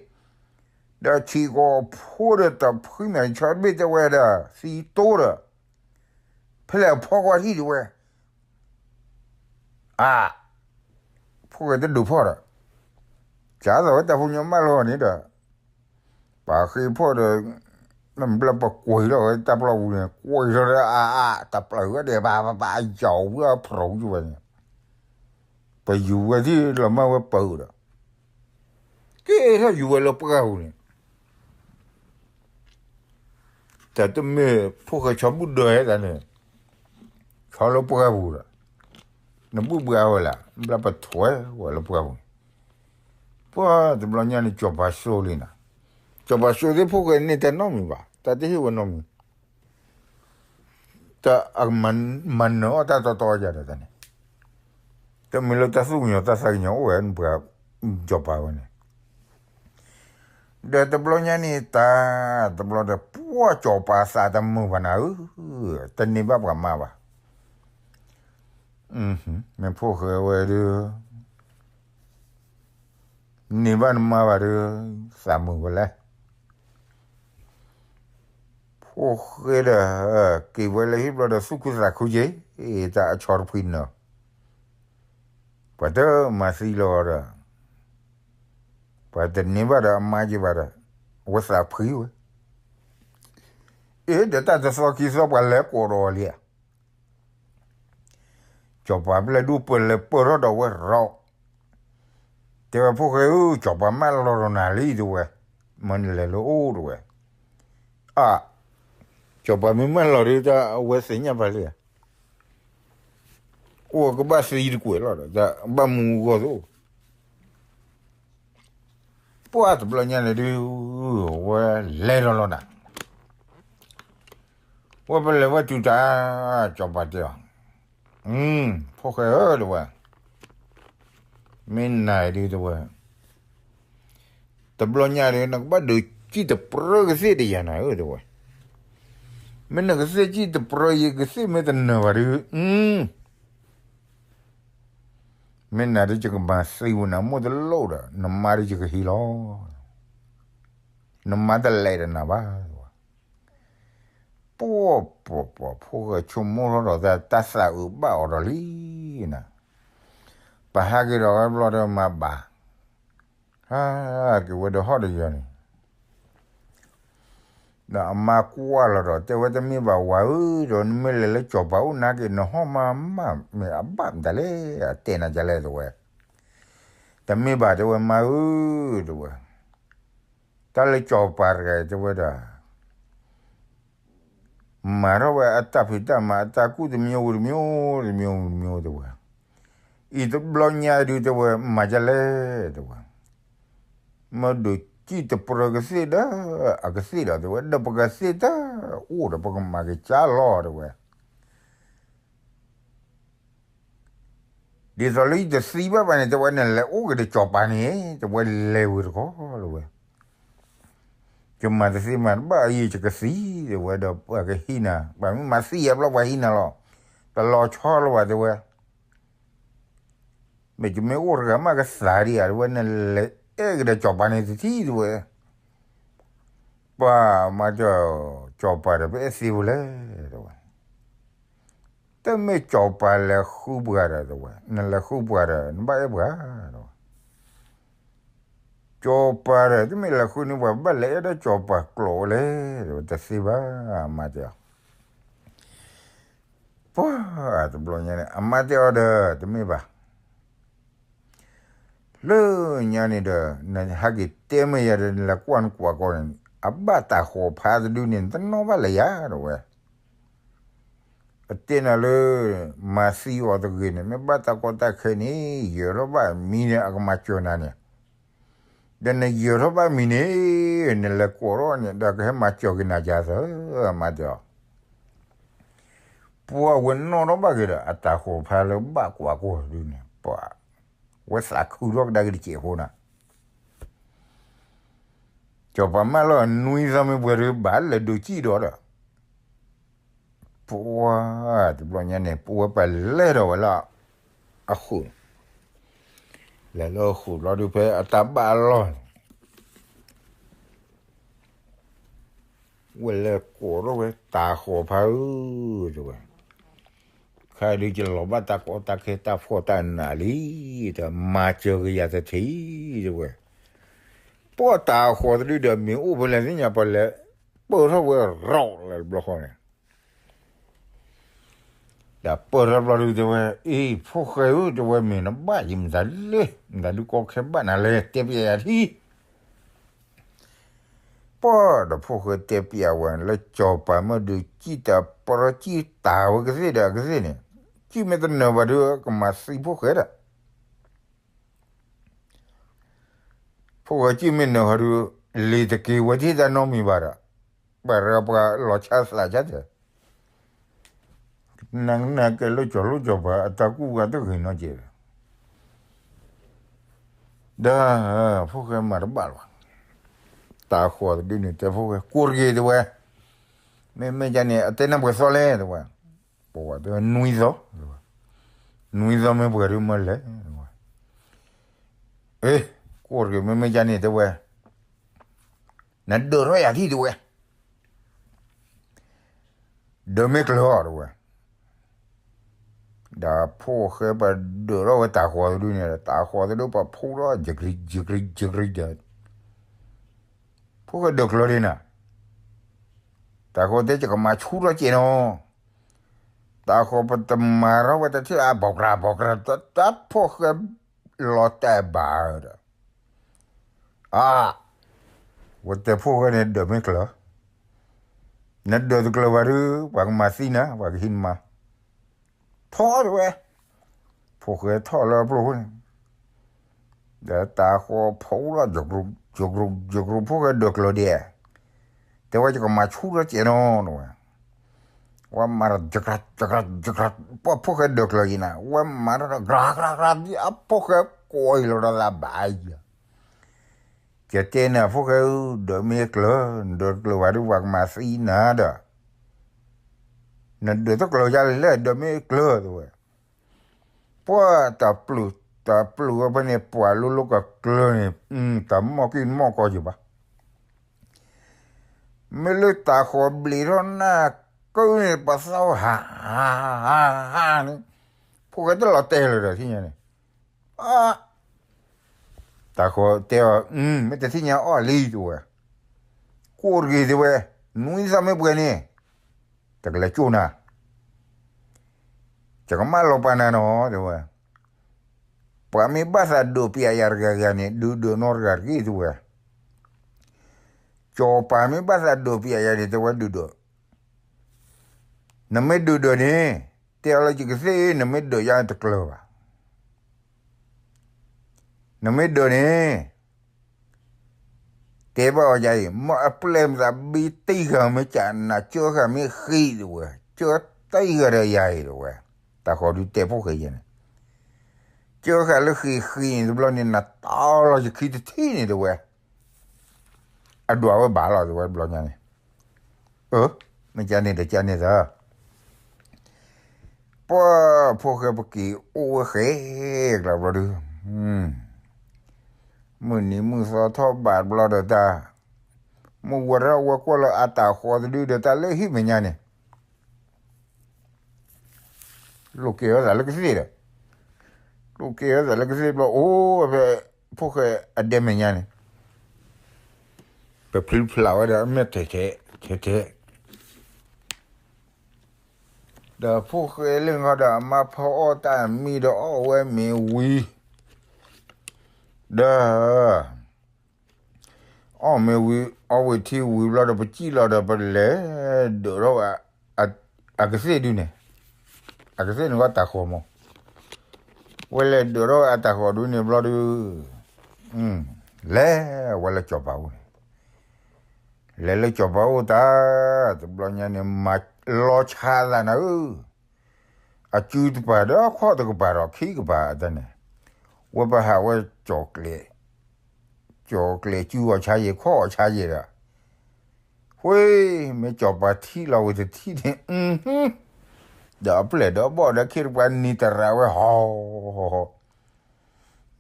ဒီးထံကီၢ်ဖိဒီးတဖှံမဲာ်ဆီတဘ့ၣ်တဲဝဲဒီး သံတိၢ်ဒီး ဖဲလဲၣ်အဖီကွၢ်ထံၣ်တဝဲ, အါ, ဖိၣ်ဃဲတဒုးဖီၣ်ဒီး, ကသိးဝဲတၢ်ဖိညီမးလီၤန့ၣ်ဒီး, ပာ်ဃ့ဖီၣ်ဒီး, နဘျၢပကွံာ်ထီၣ်ဝဲတၢ်ပျီပူၤန့ၣ် ကွံာ်ထီၣ်ဒီးအါအါ တပျၢ်ဝဲဒီး ဘၣ်ဘၣ်ဘၣ် ယီၤဝဲဖရိးကဝဲန့ၣ်, ပယူၤဝဲထံၣ်လီၤမၢ်ဝဲပၢၤဒီး, က့ၤထီၣ်ယူၤဝဲလၢပှၢ်ပူၤန့ၣ် တၢ်တမ့ၢ်ဖိၣ်ဃဲဆီဘူၣ်ဒၢဟဲသးန့ၣ်, ဆီလၢပှၢ်ပူၤဒီး, နဘူၣ်ဘှါဝဲလၢ ဘျၢပထွဲဝဲလၢပှၢ်ပူၤန့ၣ်, ပှၢ်တဘျီညါန့ၣ် ကၠီၤပၤစိလံနီၤ, ကၠီၤပၤစိသ့ၣ်ဖိၣ်ဃဲန့ၣ်တနီတမံၤဘၣ် တၢ်တဟ့ၣ်ဝဲနီတမံၤ တၢ်အမၤနၢၤအီၣ်တၢ်တီတီယၤဒီးတၢ်န့ၣ်, တမ့ၢ်လၢတၢ်သူၣ်ကညီၤတၢ်သးကညီၤအိၣ်ဝဲပှၤ, ကၠီၤပၤဝဲန့ၣ်, ဒီးတဘျီညါန့ၣ်တၢ်, တဘျီဒီးပှၢ်ကၠီၤပၤသးတမုာ်ဘၣ်နၤဧၢ, တန့ၢ်ဘၣ်ပှၤမါဘၣ်, မ့ၢ်ဖိၣ်ဃဲဝဲဒုး န့ၢ်ဘၣ်နမါဘၣ်ဒီး, သးမုာ်ဝဲလဲၣ်, ဖိၣ်ဃဲဒီး, က့ၤဝဲလၢဟံၣ်ဘျီဒီးသူၣ်ခုသးခုက့ၤ, တၢ်အဆီတဖှံနၢၤ, ပှၤတမၤသံလီၤဒီး, ပှၤတန့ၢ်ဘၣ်ဒီးအမါက့ၤဘၣ်ဒီး, အဝဲသးဖှံဝဲ, အ့ ဒီးတၢ်တသီခံသီပှၤလဲၤကိးဒီးအီၤလံဧါ ကၠီၤပၤပျဲၢ်ဒိၣ်ပၢၢ်လဲၤပၢၢ်ထီၣ်ဒီးဝဲရီး, တဲဝဲဖိၣ်ဃဲဧၢ ကၠီၤပၤမၢလီၤဒီးနၤလံတဲဝဲ, မ့ၢ်နလဲၤလၢအိၣ်တဲဝဲ, အါ, ကၠီၤပၤမ့ၢ်မၢလီၤဒီးတၢ်အဝဲသ့ၣ်ညါပာ်လံဧါ, အိၣ်ကဘၣ်သံတကွဲးလီၤဒီး တၢ်ဘၣ်မူဂီၢ်သိး ပှၢ်တဘျီညါန့ၣ်ဒုး, ဝဲလဲၤဒီးလီၤနၤ, ဝဲပလဲၤဝဲတုၤတၢ်, ကၠီၤပၤတဲအီၤ, ဖိၣ်ဃဲဧၢတဲဝဲ, မ့ၢ်နၤဒုးတဲဝဲ, တဘျီညါဒီး နကဘၣ်ဒုးစံၣ်တပြၢကသ့ၣ်ဒီးယၤနၤဧၢတဲဝဲ, မ့ၢ်နကသ့ၣ်စံၣ်တပြၢယကသ့ၣ်မ့ၢ်တနၢၤဘၣ်ဒီး, မ့ၢ်နၤဒုးယကမၤသံဝဲနၤမိၢ်တလိၣ်ဒီး နမါဒုးယကဟံးလီၤ, နမါတလဲၤဒီးနၤဘၣ်, ပှၢ်ပှၢ်ပှၢ် ဖိၣ်ဃဲဆိကမိၣ်ထီၣ်ဒီးတၢ်သးအုးဘၣ်အီၤဒီးလံနၤ, ပဟးက့ၤဒီးဝဲဘျီဒီးမၤဘၣ်, ဟးက့ၤဝဲဒီးဟီၣ်ဒီးယၤန့ၣ် ဒီးအမါကွၢ်လီၤဒီး တဲဝဲတမ့ၢ်ဘၣ်ဝၤဧၢ, ဒီးနမ့ၢ်လဲၤလၢကၠီၤပၤအိၣ်နာ်က့ၤ နဟီၣ်မါမးမ့ၢ်အဘၣ်မတၤလဲၣ်, အတဲနၤဒ်လဲၣ်တဲဝဲ, တမ့ၢ်ဘၣ်တဲဝဲမါဧၢ, တဲဝဲ, တၢ်လၢကၠီၤပၤတဂၤတဲဝဲဒၣ် မၤထီၣ်ဝဲအတၢ်ဖံးတၢ်မၤအတၢ်ကူၣ်တမံၤဝဲတမံၤ, တမံၤတမံၤတဲဝဲ, အံၤတဘျီညါဒုးတဲဝဲ မၤဒ်လဲၣ်တဲဝဲ, မ့ၢ်ဒုးစံၣ်တပြၢကသ့ၣ်ဒီးအကသ့ၣ်ဒီးတဲဝဲ, ဒီးပကသ့ၣ်တၢ်အိၣ်ဒီးပကမၤက့ၤကၢ်လီၤတဲဝဲ ဒ်သိးလၢယတသံဘၣ်ဘၣ်န့ၣ် တဲဝဲနလဲၤအိၣ်က့ၤဒီးကၠီၤပၤန့ၣ် တဲဝဲလဲၤဝံၤတခီလၢဝဲ, ယမၤတသ့မၤတဘၣ်အံၤယကသံ, တဲဝဲဒီးပှၤကဟံးနၤ, ပှၤမ့ၢ်မၤသံယၤဘျီ ပှၤဟံးနၤလီၤ, တလီၤဆီလၢၤဘၣ်တဲဝဲ, မ့ၢ်ယမ့ၢ်အိၣ်တဂၤမးကသးဒံးဧါ တဲဝဲ နလဲၤအဲၣ်က့ၤဒီးကၠီၤပၤန့ၣ်တထံၣ်တဲဝဲ, ပှၤမၤဒီး ကၠီၤပၤဒီးပအဲၣ်သ့ဝဲလဲၣ်တဲဝဲ တမ့ၢ်ကၠီၤပၤလဲၤဃုပှၤဒီးတဲဝဲ, နလဲၤဃုပှၤဒီး နဘၣ်အဲၣ်ပှၤတဲဝဲ, ကၠီၤပၤဒီး တမ့ၢ်လဲၤဃုန့ၢ်ပှၤ ဘၣ်လဲၤအဲၣ်ဒိးကၠီၤပၤကျိာ်ဝဲလဲၣ်တဲဝဲ, တသ့ဘၣ် အမါတဲအီၤ, ပှၤတဘျီညါန့ၣ် အမါတဲအီၤဒီး တမ့ၢ်ဘၣ် လၢညါန့ၣ်ဒီး နဟဲက့ၤတဲမ့ၢ်ယၤဒီး နလဲၤကွၢ်နကွၢ်ကီၢ်န့ၣ် အဘၣ်တၢ်ဃီၤဖးတဒုန့ၣ် နတနီၣ်ဘၣ်လၢယၤတဲဝဲ, အတဲနၤလၢ မၤသံအီၤတဂ့ၤန့ၣ် မ့ၢ်ဘၣ်တၢ်ကီတၢ်ခဲန့ၣ် ယၢၤထီၣ်ဘၣ်မံၤန့ၣ် အကမၤစၢၤနၤန့ၣ်, ဒီးနယၢၤထီၣ်ဘၣ်မံၤန့ၣ် နလဲၤကိးထီၣ်န့ၣ် ဒီးကဟဲမၤစၢၤက့ၤနၤယၤသၢ အမါတဲအီၤ ပှၤဝဲနီၣ်ထီၣ်ဘၣ်က့ၤဒီး အတၢ်ဃီၤဖးလၢဘၣ်ကွၢ်ကီၢ်ဒုန့ၣ် ပှၤဝဲသးခုထီၣ်ကဒါက့ၤတစဲးဖိနၤ, ကၠီၤပၤမၢလီၤနွံသီမ့ၢ်ပှဲၤဒီး ဘၣ်လဲၤဒိးစံၣ်ဒီးဒီး ပှၤတဘျီညါန့ၣ် ပဝဲပလဲၤဒီးဝဲလၢအဃုာ်, လဲၤလၢအဃုာ်ဘျီဒုး ဖဲအတၢ်ဘၣ်အလီၢ်န့ၣ် ဝဲလဲၤကိးထီၣ်ဝဲ တၢ်ဃီၤဖးဧၢ တဲဝဲ, ဖဲဒုးယလီၤဘၣ်တၢ်ကီတၢ်ခဲတၢ်ဖှီၣ်တၢ်နးလံ, တမၤစၢၤကယၤတထံၣ် တဲဝဲ, ပှၤတၢ်ဃီၤတဒုဒီးမ့ၢ်အိၣ်ဖဲလဲၣ်သ့ၣ်ညါ ပှၤလဲၤပၢၢ်ထီၣ်ဝဲရီၣ်လၢတဘျီဃီန့ၣ် ဒီးပၢၢ်ထီၣ်ဘျီဒုးတဲဝဲ, အ့ ဖိၣ်ဃဲဧၢ တဲဝဲ မ့ၢ်နဘၣ်ယံၤမတၤလဲၣ်, မတၤဒုးကီခဲဘၣ်နၤလဲၣ် တဲပျဲယၤထံၣ် ပှၤဒီးဖိၣ်ဃဲတဲပျဲဝဲ လၢစီၤပၤမ့ၢ်ဒုးစံၣ်တၢ်ပၢၢ်စံၣ်တၢ်ဝဲကသ့ၣ်ဒီး အကသ့ၣ်န့ၣ်, စံၣ်မ့ၢ်တနၢၤဘၣ်ဒုး ကမၤသံဖိၣ်ဃဲဒီး ဖိၣ်ဃဲစံၣ်မ့ၢ်နၢၤဟီဒုး လ့ၤတက့ၤဝဲတဟ့ၣ်တၢ်နီတမံၤဘၣ်ဒီး ပှၤရၢပှၤလီၤဆါသးဆါတဲ နကနၣ်ကဲလၢစီၤလိၣ်စီၤပၤအတၢ်ကူၣ်ဝဲတဂ့ၤနီတစဲးဒီး ဒီး ဖိၣ်ဃဲမၤတဘၣ်လီၤ, တၢ်ဃီၤတဒုန့ၣ် တဲဖိၣ်ဃဲ ကိၢ်တဂ့ၤတဲဝဲ, မ့မ့ၢ်ဒ်န့ၣ် အတဲနၢ်ပှဲၤသီလဲၣ်တဲဝဲ, ပဝဲတဲ နွံသီ, နွံသီမ့ၢ်ပှဲၤဒုးမ့ၢ်လဲၣ်, အ့ ကိၢ်တဂ့ၤ မ့မ့ၢ်ဒ်န့ၣ်တဲဝဲ, နဒၢးထီၣ်ယၤထံၣ်တဲဝဲ ဒၢးမ့ၢ်ကျၢၤအီၤတဲဝဲ, ဒီးဖိၣ်ဃဲပဒၢးထီၣ်ဝဲတၢ်ဃီၤတဒုန့ၣ် တၢ်ဃီၤတဒုပှၤဖူထီၣ် ယကရံ ယကရံ ယကရံဒီး ဖိၣ်ဃဲဒၢးကျၢၤဒ်နၤ, တၢ်ဃီၤတဲ ယကမၤဆူၣ်ထီၣ်စဲးနီၤ, တၢ်ဃီၤပတမၤထီၣ်ဝဲတထံၣ်အဘီၣ်ကြၢ်ဘီၣ်ကြၢ် တၢ်ဖိၣ်ဃဲလီၤတဲာ်ဘၣ်ဒီး အါ, ဝဲတဲဖိၣ်ဃဲန့ၣ်ဒၢးမ့ၢ်ကျၢၤ, နဒၢးတကျၢၤဘၣ်ဒုး ပှၤကမၤသံနၤ ပှၤကဟံးနမါ, ထီၣ်တဲဝဲ, ဖိၣ်ဃဲထီၣ်လၢအပျိၢ်ဃိန့ၣ်, ဒီးတၢ်ဃီၤဖီလီၤ ယကရူၢ် ယကရူၢ် ဖိၣ်ဃဲဒၢးကျၢၤဒဲး, တဲဝဲယကမၤဆူၣ်ထီၣ်စဲးနီၤတဲဝဲ ဝဲမၤဒီး ယကရၢ ယကရၢ ယကရၢ ပှၤဖိၣ်ဃဲဒၢးကျၢၤယံၤနၤ ဝဲမၤဒီး ကြၢးကြၢးကြၢး အဖိၣ်ဃဲကိးအံၤလီၤဒီးသးဘၣ်အံၤ, ယတဲနၤဖိၣ်ဃဲဧၢ ဒၢးမ့ၢ်ကျၢၤ နဒၢးတကျၢၤဘၣ်ဒုး ပှၤကမၤသံနၤဒီး နဒၢးတကျၢၤယၤလဲၣ် ဒၢးမ့ၢ်ကျၢၤတဲဝဲ, ပှၤတၢ်ပျုၢ် တၢ်ပျုၢ်ဝဲဖဲန့ၣ် ပှၤလိၤလိၤကကျၢၤန့ၣ် တၢ်မီၢ်ကံၢ်မီၢ်ကီၢ်ယံၤဘၣ် မ့ၢ်လၢတၢ်ဃီၤဘျံးထီၣ်နၢ်ကုန့ၣ် ပသီၣ်ဟး ဟး ဟး ဟးန့ၣ် ဖိၣ်ဃဲတလီၤတဲာ်လၢၤဒီးထံၣ်ညါန့ၣ်, တၢ်ဃီၤတဲအီၤ မ့ၢ်တထံၣ်ညါအီၣ်လံတဲဝဲ, ကိၢ်တဂ့ၤတဲဝဲ, နွံသီမ့ၢ်ပှဲၤန့ၣ် တကလဲၤကၠိၣ်နၤ ယကမၢလီၤပာ်နၤနီၤတဲဝဲ, ပှၤမ့ၢ်ဘၣ်သးဒိးပျးယၤတဂၤဂၤန့ၣ် ဒုးဒိးနီတဂၤတဂ့ၤတဲဝဲ, စီၤပၤမ့ၢ်ဘၣ်သးဒိးပျးယၤန့ၣ် တဲဝဲဒုးဒိး, နမ့ၢ်ဒုးဒိးန့ၣ် တဲအီၤလၢယကသ့ၣ် နမ့ၢ်ဒိးယၤတကျၢၤဘၣ် နမ့ၢ်ဒိးန့ၣ် တဲဘၣ်အီၤယၤအံၤ မ့ၢ်အပျဲၢ်မသးဘံတံၢ်ဃာ်မ့ၢ်ကနၤ ကၢဃာ်မ့ၢ်ဃံးတဲဝဲ, ကၢတံၢ်ဃာ်ဒီးယၤအံၤတဲဝဲ, တၢ်ဃီၤဒုးတဲဖိၣ်ဃဲယဲန့ၣ်, ကၢဃာ်လၢဃံးဃံးန့ၣ်တဘျီန့ၣ် နတီလီၤယခံတထံၣ်န့ၣ်တဲဝဲ, အဒွးဝဲဘၣ်လီၤတဲဝဲတဘျီညါန့ၣ်, အၢ မ့ၢ်ကန့ၣ်ဒီးကန့ၣ်သၢ ပှၤဖိၣ်ဃဲပက့ၤအိၣ်ဝဲဃဲကျါဘျီဒုး, မုၢ်နံၤမုၢ်သီထီၣ်ဘးဘျီဒီးတၢ်, မုၢ်ဝဲထီၣ်ဝဲကွၢ်လၢအတၢ်ဃီၤတဒုဒီးတၢ်လၢဟံၣ်မဲာ်ညါန့ၣ်, လိၣ်ကဲဝဲသးလၢကသ့ၣ်ဒီး, လိၣ်ကဲဝဲသးလၢကသ့ၣ်ဘျီ အိၣ်ဝဲဖဲဖိၣ်ဃဲအဒဲမဲာ်ညါန့ၣ်, ပဖျုဖျးဝဲဒီးမဲာ်ထဲးထဲး, ထဲးထဲး ဒီးဖိၣ်ဃဲလၢဂီၤဒီးအမါဖီအီၣ်တၢ်မံဒီးအီၣ်ဝဲမ့ၤဝံၤ, ဒီး အီၣ်မ့ၤဝံၤ အီၣ်ဝံၤထံဝံၤဘျီဒီး ပစံၣ်လီၤဒီးပလဲၤဒိးထီၣ်ဝဲ အကသ့ၣ်ဒုန့ၣ်, အကသ့ၣ်န့ၣ်ဝဲတၢ်ဃီၤမး, ဝဲလဲၤဒိးထီၣ်ဝဲအတၢ်ဃီၤဒုန့ၣ်ဘျီဒုး, လဲၤဝဲလၢစီၤပၤအိၣ်န့ၣ်, လဲၤလၢစီၤပၤအိၣ်တၢ်, တဘျီညါန့ၣ် မၤလီၤဆါသးနၤဧၢ, အစုတပၤဒီးခီၣ်တကပၤဒီးခံကပၤအတၢ်န့ၣ်, ဝဲပဟးဝဲ ကၠီၤကျဲၤစုအီၤဆါယဲၤ ခီၣ်အီၤဆါယဲၤဒီး, ဃ့, မ့ၢ်စီၤပၤထံၣ်လီၤဝဲတထံၣ်န့ၣ်, ဒီးအပျဲၢ်ဒီးဘီၣ်ဒီးခ့တပှၤနံၤတရၤဝဲဟီ,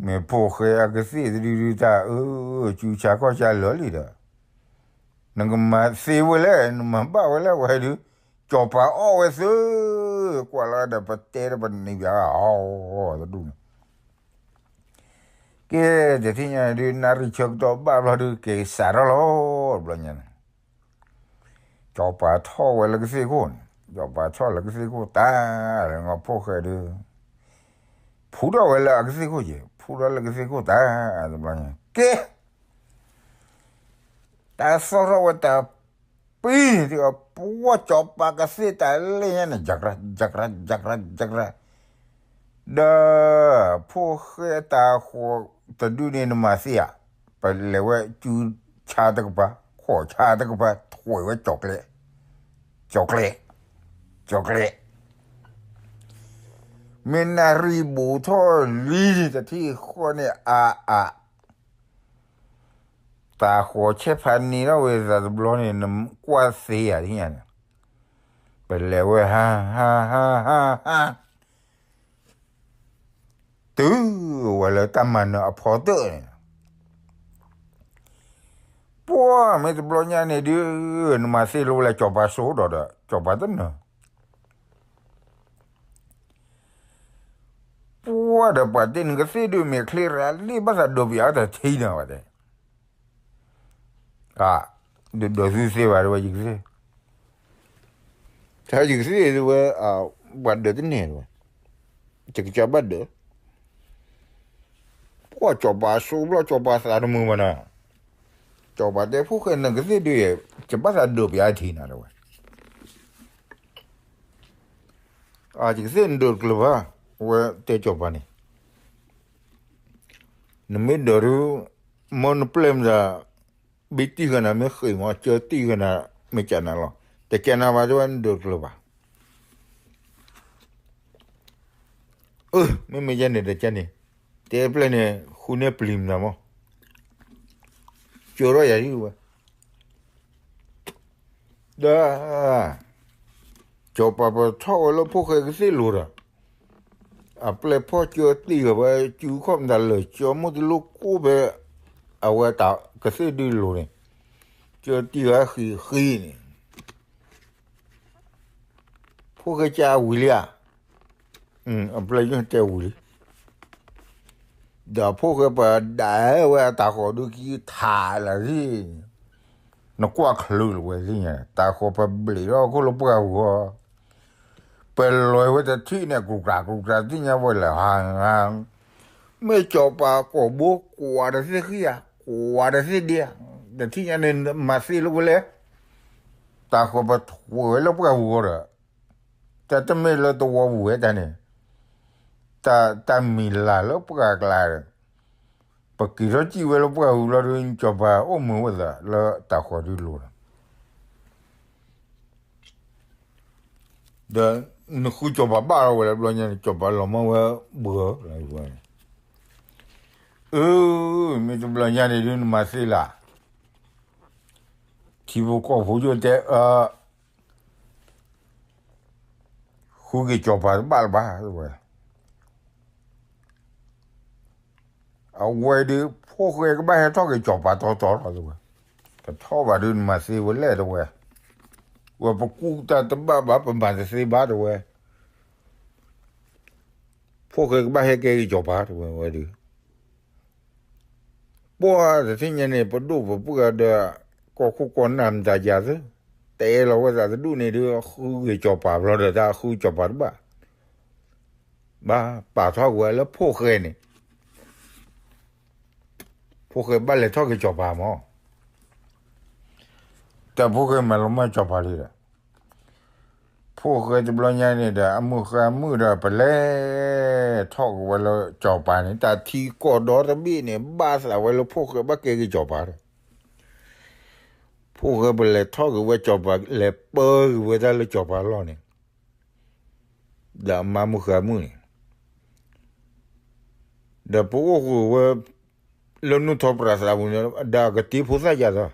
မ့ၢ်ဖိၣ်ဃဲအကသ့ၣ်တဒုဒုတၢ်အၢ, စုဆါခီၣ်ဆါလၢာ်လံဒီး, နကမၤသ့ဝဲလဲၣ် နမၤဘၣ်ဝဲလဲၣ်ဝဲဒုး, က ကၠီၤပၤအီၣ်ဝဲသု, ကွၢ်လီၤဒီးပတဲဒီးပနံၤဘၣ်အီၤတဒူၣ်န့ၣ်, ကဲ, တထံၣ်ညါန့ၣ်ဒုး နၣ်ရံၣ်ဆၢကတီၢ်ဘၣ်ဘျီဒုး က့ၤစးထီၣ်လီၤ, တဘျီညါန့ၣ် ကၠီၤပၤထီၣ်ဝဲလၢကသ့ၣ်ခိၣ်န့ၣ်, ကၠီၤပၤထီၣ်လၢကသ့ၣ်ခိၣ်တၢ်, လၢငီၤဖိၣ်ဃဲဒုး ဖူထီၣ်ဝဲလၢအကသ့ၣ်ခိၣ်က့ၤ, ဖူထီၣ်လၢကသ့ၣ်ခိၣ်တၢ်, တဘျီညါ ကဲ တၢ်သီၣ်ထီၣ်ဝဲတၢ်ပံၤန့ၣ် ပှၤကၠီၤပၤကသ့ၣ်တၢ်လဲၣ်ညါန့ၣ် ယကြၢး ယကြၢး ယကြၢး ယကြၢး, ဒီး ဖိၣ်ဃဲတၢ်ဃီၤတဒုန့ၣ်နမၤသ့ဧါ, ပလဲၤဝဲကၠူဆါတကပၤ ခိးဆါတကပၤ ထွဲဝဲကၠီၤကျဲ, ကၠီၤကျဲ, ကၠီၤကျဲ, မ့ၢ်နၣ်ရံၣ်ဘူးထီၣ်လံတထံၣ်ဃီန့ၣ် အါအါ တၢ်ဃီၤဆဲးဖးနံၤထီၣ်ဝဲသးတဘျီန့ၣ် နကွၢ်သ့ဧါန့ၣ်, ပလဲၤဝဲဟါ ဟါ ဟါ ဟါ ဟါ တုၤဝဲလၢတၢ်မၤနၢၤအဖီတၢၣ်န့ၣ်, ပှၢ်မ့ၢ်တဘျီညါန့ၣ်ဒုး နမၤသ့လၢဝဲလၢကၠီၤပၤစိဒီးဒီး ကၠီၤပၤတနၢၤ ပှၢ်ဒီးပှၤတဲနကသ့ၣ်ဒုးမ့ၢ်ချ့ရၤလံ ဘၣ်သးဒိးပယီၤတထံနၤဝဲတဲ, ဒုးဒိးသုသ့ဘၣ်တဝဲ ယကသ့ၣ်, တၢ်ယကသ့ၣ်တဝဲ, ပှၤဒၢးတန့ၢ်တဝဲ, ယကစၢ်ဘၣ်ဒၢး, ပှၢ်ကၠီၤပၤစိဘျီ ကၠီၤပၤသးတမုာ်ဘၣ်နၤ, ကၠီၤပၤတဲဖိၣ်ဃဲနကသ့ၣ်ဒုး, ယဘၣ်သးဒိးပယီၤထံနၤတဝဲ ယကသ့ၣ်နဒိးတကျၢၤဘၣ်, အဝဲတဲကၠီၤပၤန့ၣ်, နမ့ၢ်ဒိးဒုး, မ့ၢ်နပျဲၢ်မတၤ, ဘံတံၢ်ဃာ်နၤမ့ၢ်ဃ့ၢ်မး ကၢတံၢ်ဃာ်နၤ, မ့ၢ်ကနၤလီၤ, တကနၤဘၣ်တဝဲနဒိးတကျၢၤဘၣ်, အၢ မ့မ့ၢ်ယဲန့ၣ်တကဲန့ၣ်, တဲပျဲၢ်န့ၣ် ဃုန့ၢ်ပျံၤမတၤမး, ကၢထီၣ်ယၤဒ်ဝဲ ဒီး ကၠီၤပၤပထီၣ်ဝဲလၢဖိၣ်ဃဲကသ့ၣ်လိၤဒီး, အပျဲၢ်ဖီၣ်ကၢတံၢ်ဃာ်ဝဲ ကၠူခီၣ်မတၤလၢာ် ကၠီမုၢ်တလိၣ်ကိၢ်ဖဲ အဝဲတၢ်ကသ့ၣ်ဒုးလိၤန့ၣ်, ကၢတံၢ်ဃာ်ဃံးဃံးန့ၣ် ဖိၣ်ဃဲကၢဝံၤလံဧါ, အပျဲၢ်ယိၣ်တဲဝံၤလံ, ဒီးဖိၣ်ဃဲပဒၣ်ဝဲတၢ်ဃီၤဒုးကံထးလၢာ်သ့ၣ်, နကွၢ်ချုးလီၤဝဲသ့ၣ်ညါ တၢ်ဃီၤပဘျံးထီၣ်ခိၣ်လၢပှၢ်ပူၤဃီ, ပလဲၤဝဲတထံၣ်န့ၣ် ကြူကြၤကြူကြၤသ့ၣ်ညါဝဲလၢာ်, မ့ၢ်ကၠီၤပၤကိာ်ဘိကွၢ်တသ့ၣ်ဃံဧါ, ကွၢ်တသ့ၣ်ဒ့ဧါ, တထံၣ်ညါန့ၣ် မၤသ့လၢဝဲလဲၣ်, တၢ်ဃီၤပထွဲဝဲလၢပှၢ်ပူၤဃီဒီး, တၢ်တမ့ၢ်လၢတဝီပူၤဝဲတၢ်န့ၣ်, တၢ်မံၤလၢ်လၢပှၢ်ကျါဒီး, ပက့ၤထီၣ်စံၣ်ဝဲလၢပှၢ်ပူၤလီၤဒီး ကၠီၤပၤအိၣ်မုာ်ဝဲသးလၢတၢ်ဃီၤဒုးလိၤလီၤ. ဒီးနဃုကၠီၤပၤဘၣ်လီၤဝဲလၢဘျီညါန့ၣ် ကၠီၤပၤလီၤမၢ်ဝဲဘှၢလီၤဝဲန့ၣ်, အၢ မ့ၢ်တဘျီညါန့ၣ်ဒုးနမၤသ့လၢ်, ထံဖိကီၢ်ဖိယိၣ်တဲအၢ, ဃုက့ၤကၠီၤပၤတဘၣ်လၢၤဘၣ်ဝဲ အဝဲဒုး ဖိၣ်ဃဲကဘၣ်ဟဲထီၣ်က့ၤကၠီၤပၤတီတီလီၤတဝဲ, ကထီၣ်ဘၣ်ဒုးနမၤသ့ဝဲလဲၣ်တဝဲ, ဝဲပကူၣ်တၢ်တဘၣ်ဘၣ် ပမၤတသ့ဘၣ်တဝဲ, ဖိၣ်ဃဲကဘၣ်ဟဲကဲက့ၤကၠီၤပၤတဝဲဝဲဒုး ပှၢ်တထံၣ်ညါန့ၣ် ပဒိၣ်ပပှၢ်ဒီး ကီၢ်ခိၣ်ကီၢ်နၢ်မတၤယၤသ့, တဲလီၤဝဲသးတဒူၣ်န့ၣ်ဒုး ဃုက့ၤကၠီၤပၤဘျီဒီး တၢ်ဃုကၠီၤပၤတဘၣ်, ဘၣ်ပာ်ထီၣ်ကွံာ်ဝဲလၢဖိၣ်ဃဲန့ၣ်, ဖိၣ်ဃဲဘၣ်လဲၤထီၣ်က့ၤကၠီၤပၤမး, တၢ်ဖိၣ်ဃဲမၤလီၤမၢ်ကၠီၤပၤလံဒီး ဖိၣ်ဃဲတဘျီညါန့ၣ်ဒီး အမုၢ်ဃၢ်မုၢ်ဒီး ပလဲၤထီၣ်က့ၤဝဲလၢကၠီၤပၤန့ၣ် တၢ်ထံကီၢ်ဒီတဘ့ၣ်န့ၣ် ဘၣ်သးဝဲလၢဖိၣ်ဃဲဘၣ်ကဲက့ၤကၠီၤပၤဒီး ဖိၣ်ဃဲပလဲၤထီၣ်က့ၤဝဲကၠီၤပၤ လဲၤပၢက့ၤဝဲဒၣ်လၢကၠီၤပၤလီၢ်န့ၣ် ဒီးအမါမုၢ်ဃၢ်မုၢ်န့ၣ် ဒီးပအိၣ်ဃုာ်ဝဲ လၢနူၢ်ထီၣ်ပြးသးပူၤန့ၣ် ဒီးအကတ့ဖိသၣ်ယၤသး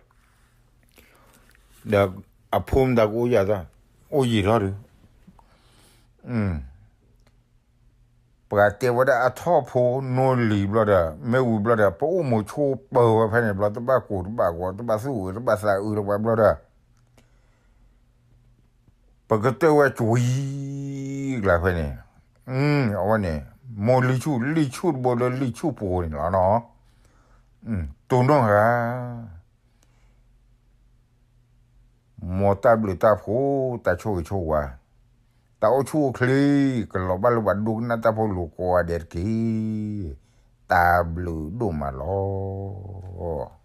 ဒီးအဖိမတၤကအိၣ်ယၤသး အိၣ်ယံာ်ထီၣ်ဒီး ပှၤတဲဝဲဒၣ်အထီၣ်ဖိနိလံၤဘျီဒီး မ့ၢ်ဝံၤဘျီဒီး ပအိၣ်မိၤဆိပၢၤဝဲဖဲန့ၣ်ဘျီ တဘၣ်ကိၢ်တဘၣ်ဂီၤ တဘၣ်သူၣ်အုးတဘၣ်သးအုးတဘၣ်ဘျီဒီး ပကတၢၢ်ဝဲကွံာ်ကျါဖဲန့ၣ်, အဝဲန့ၣ်, မိၢ်လံၣ်ဆူၣ်, လံၣ်ဆူၣ်တဘိလၢလံၣ်ဆူၣ်ပူၤန့ၣ်လီၤနီၤ, တိၢ်နီၣ်ဂၤ, မ်တၢ်ဘျုးတၢ်ဖှိၣ်, တၢ်ဆိၣ်ဂ့ၤဆိၣ်ဝါ, တၢ်အိၣ်ဆူၣ်အိၣ်ချ့, ကလီၤဘၣ်လၢပှၤဒိကနၣ်တၢ်ဖိလိၤကိးဂၤဒဲးတက့ၢ်. တၢ်ဘျုးဒိၣ်မးလီၤ.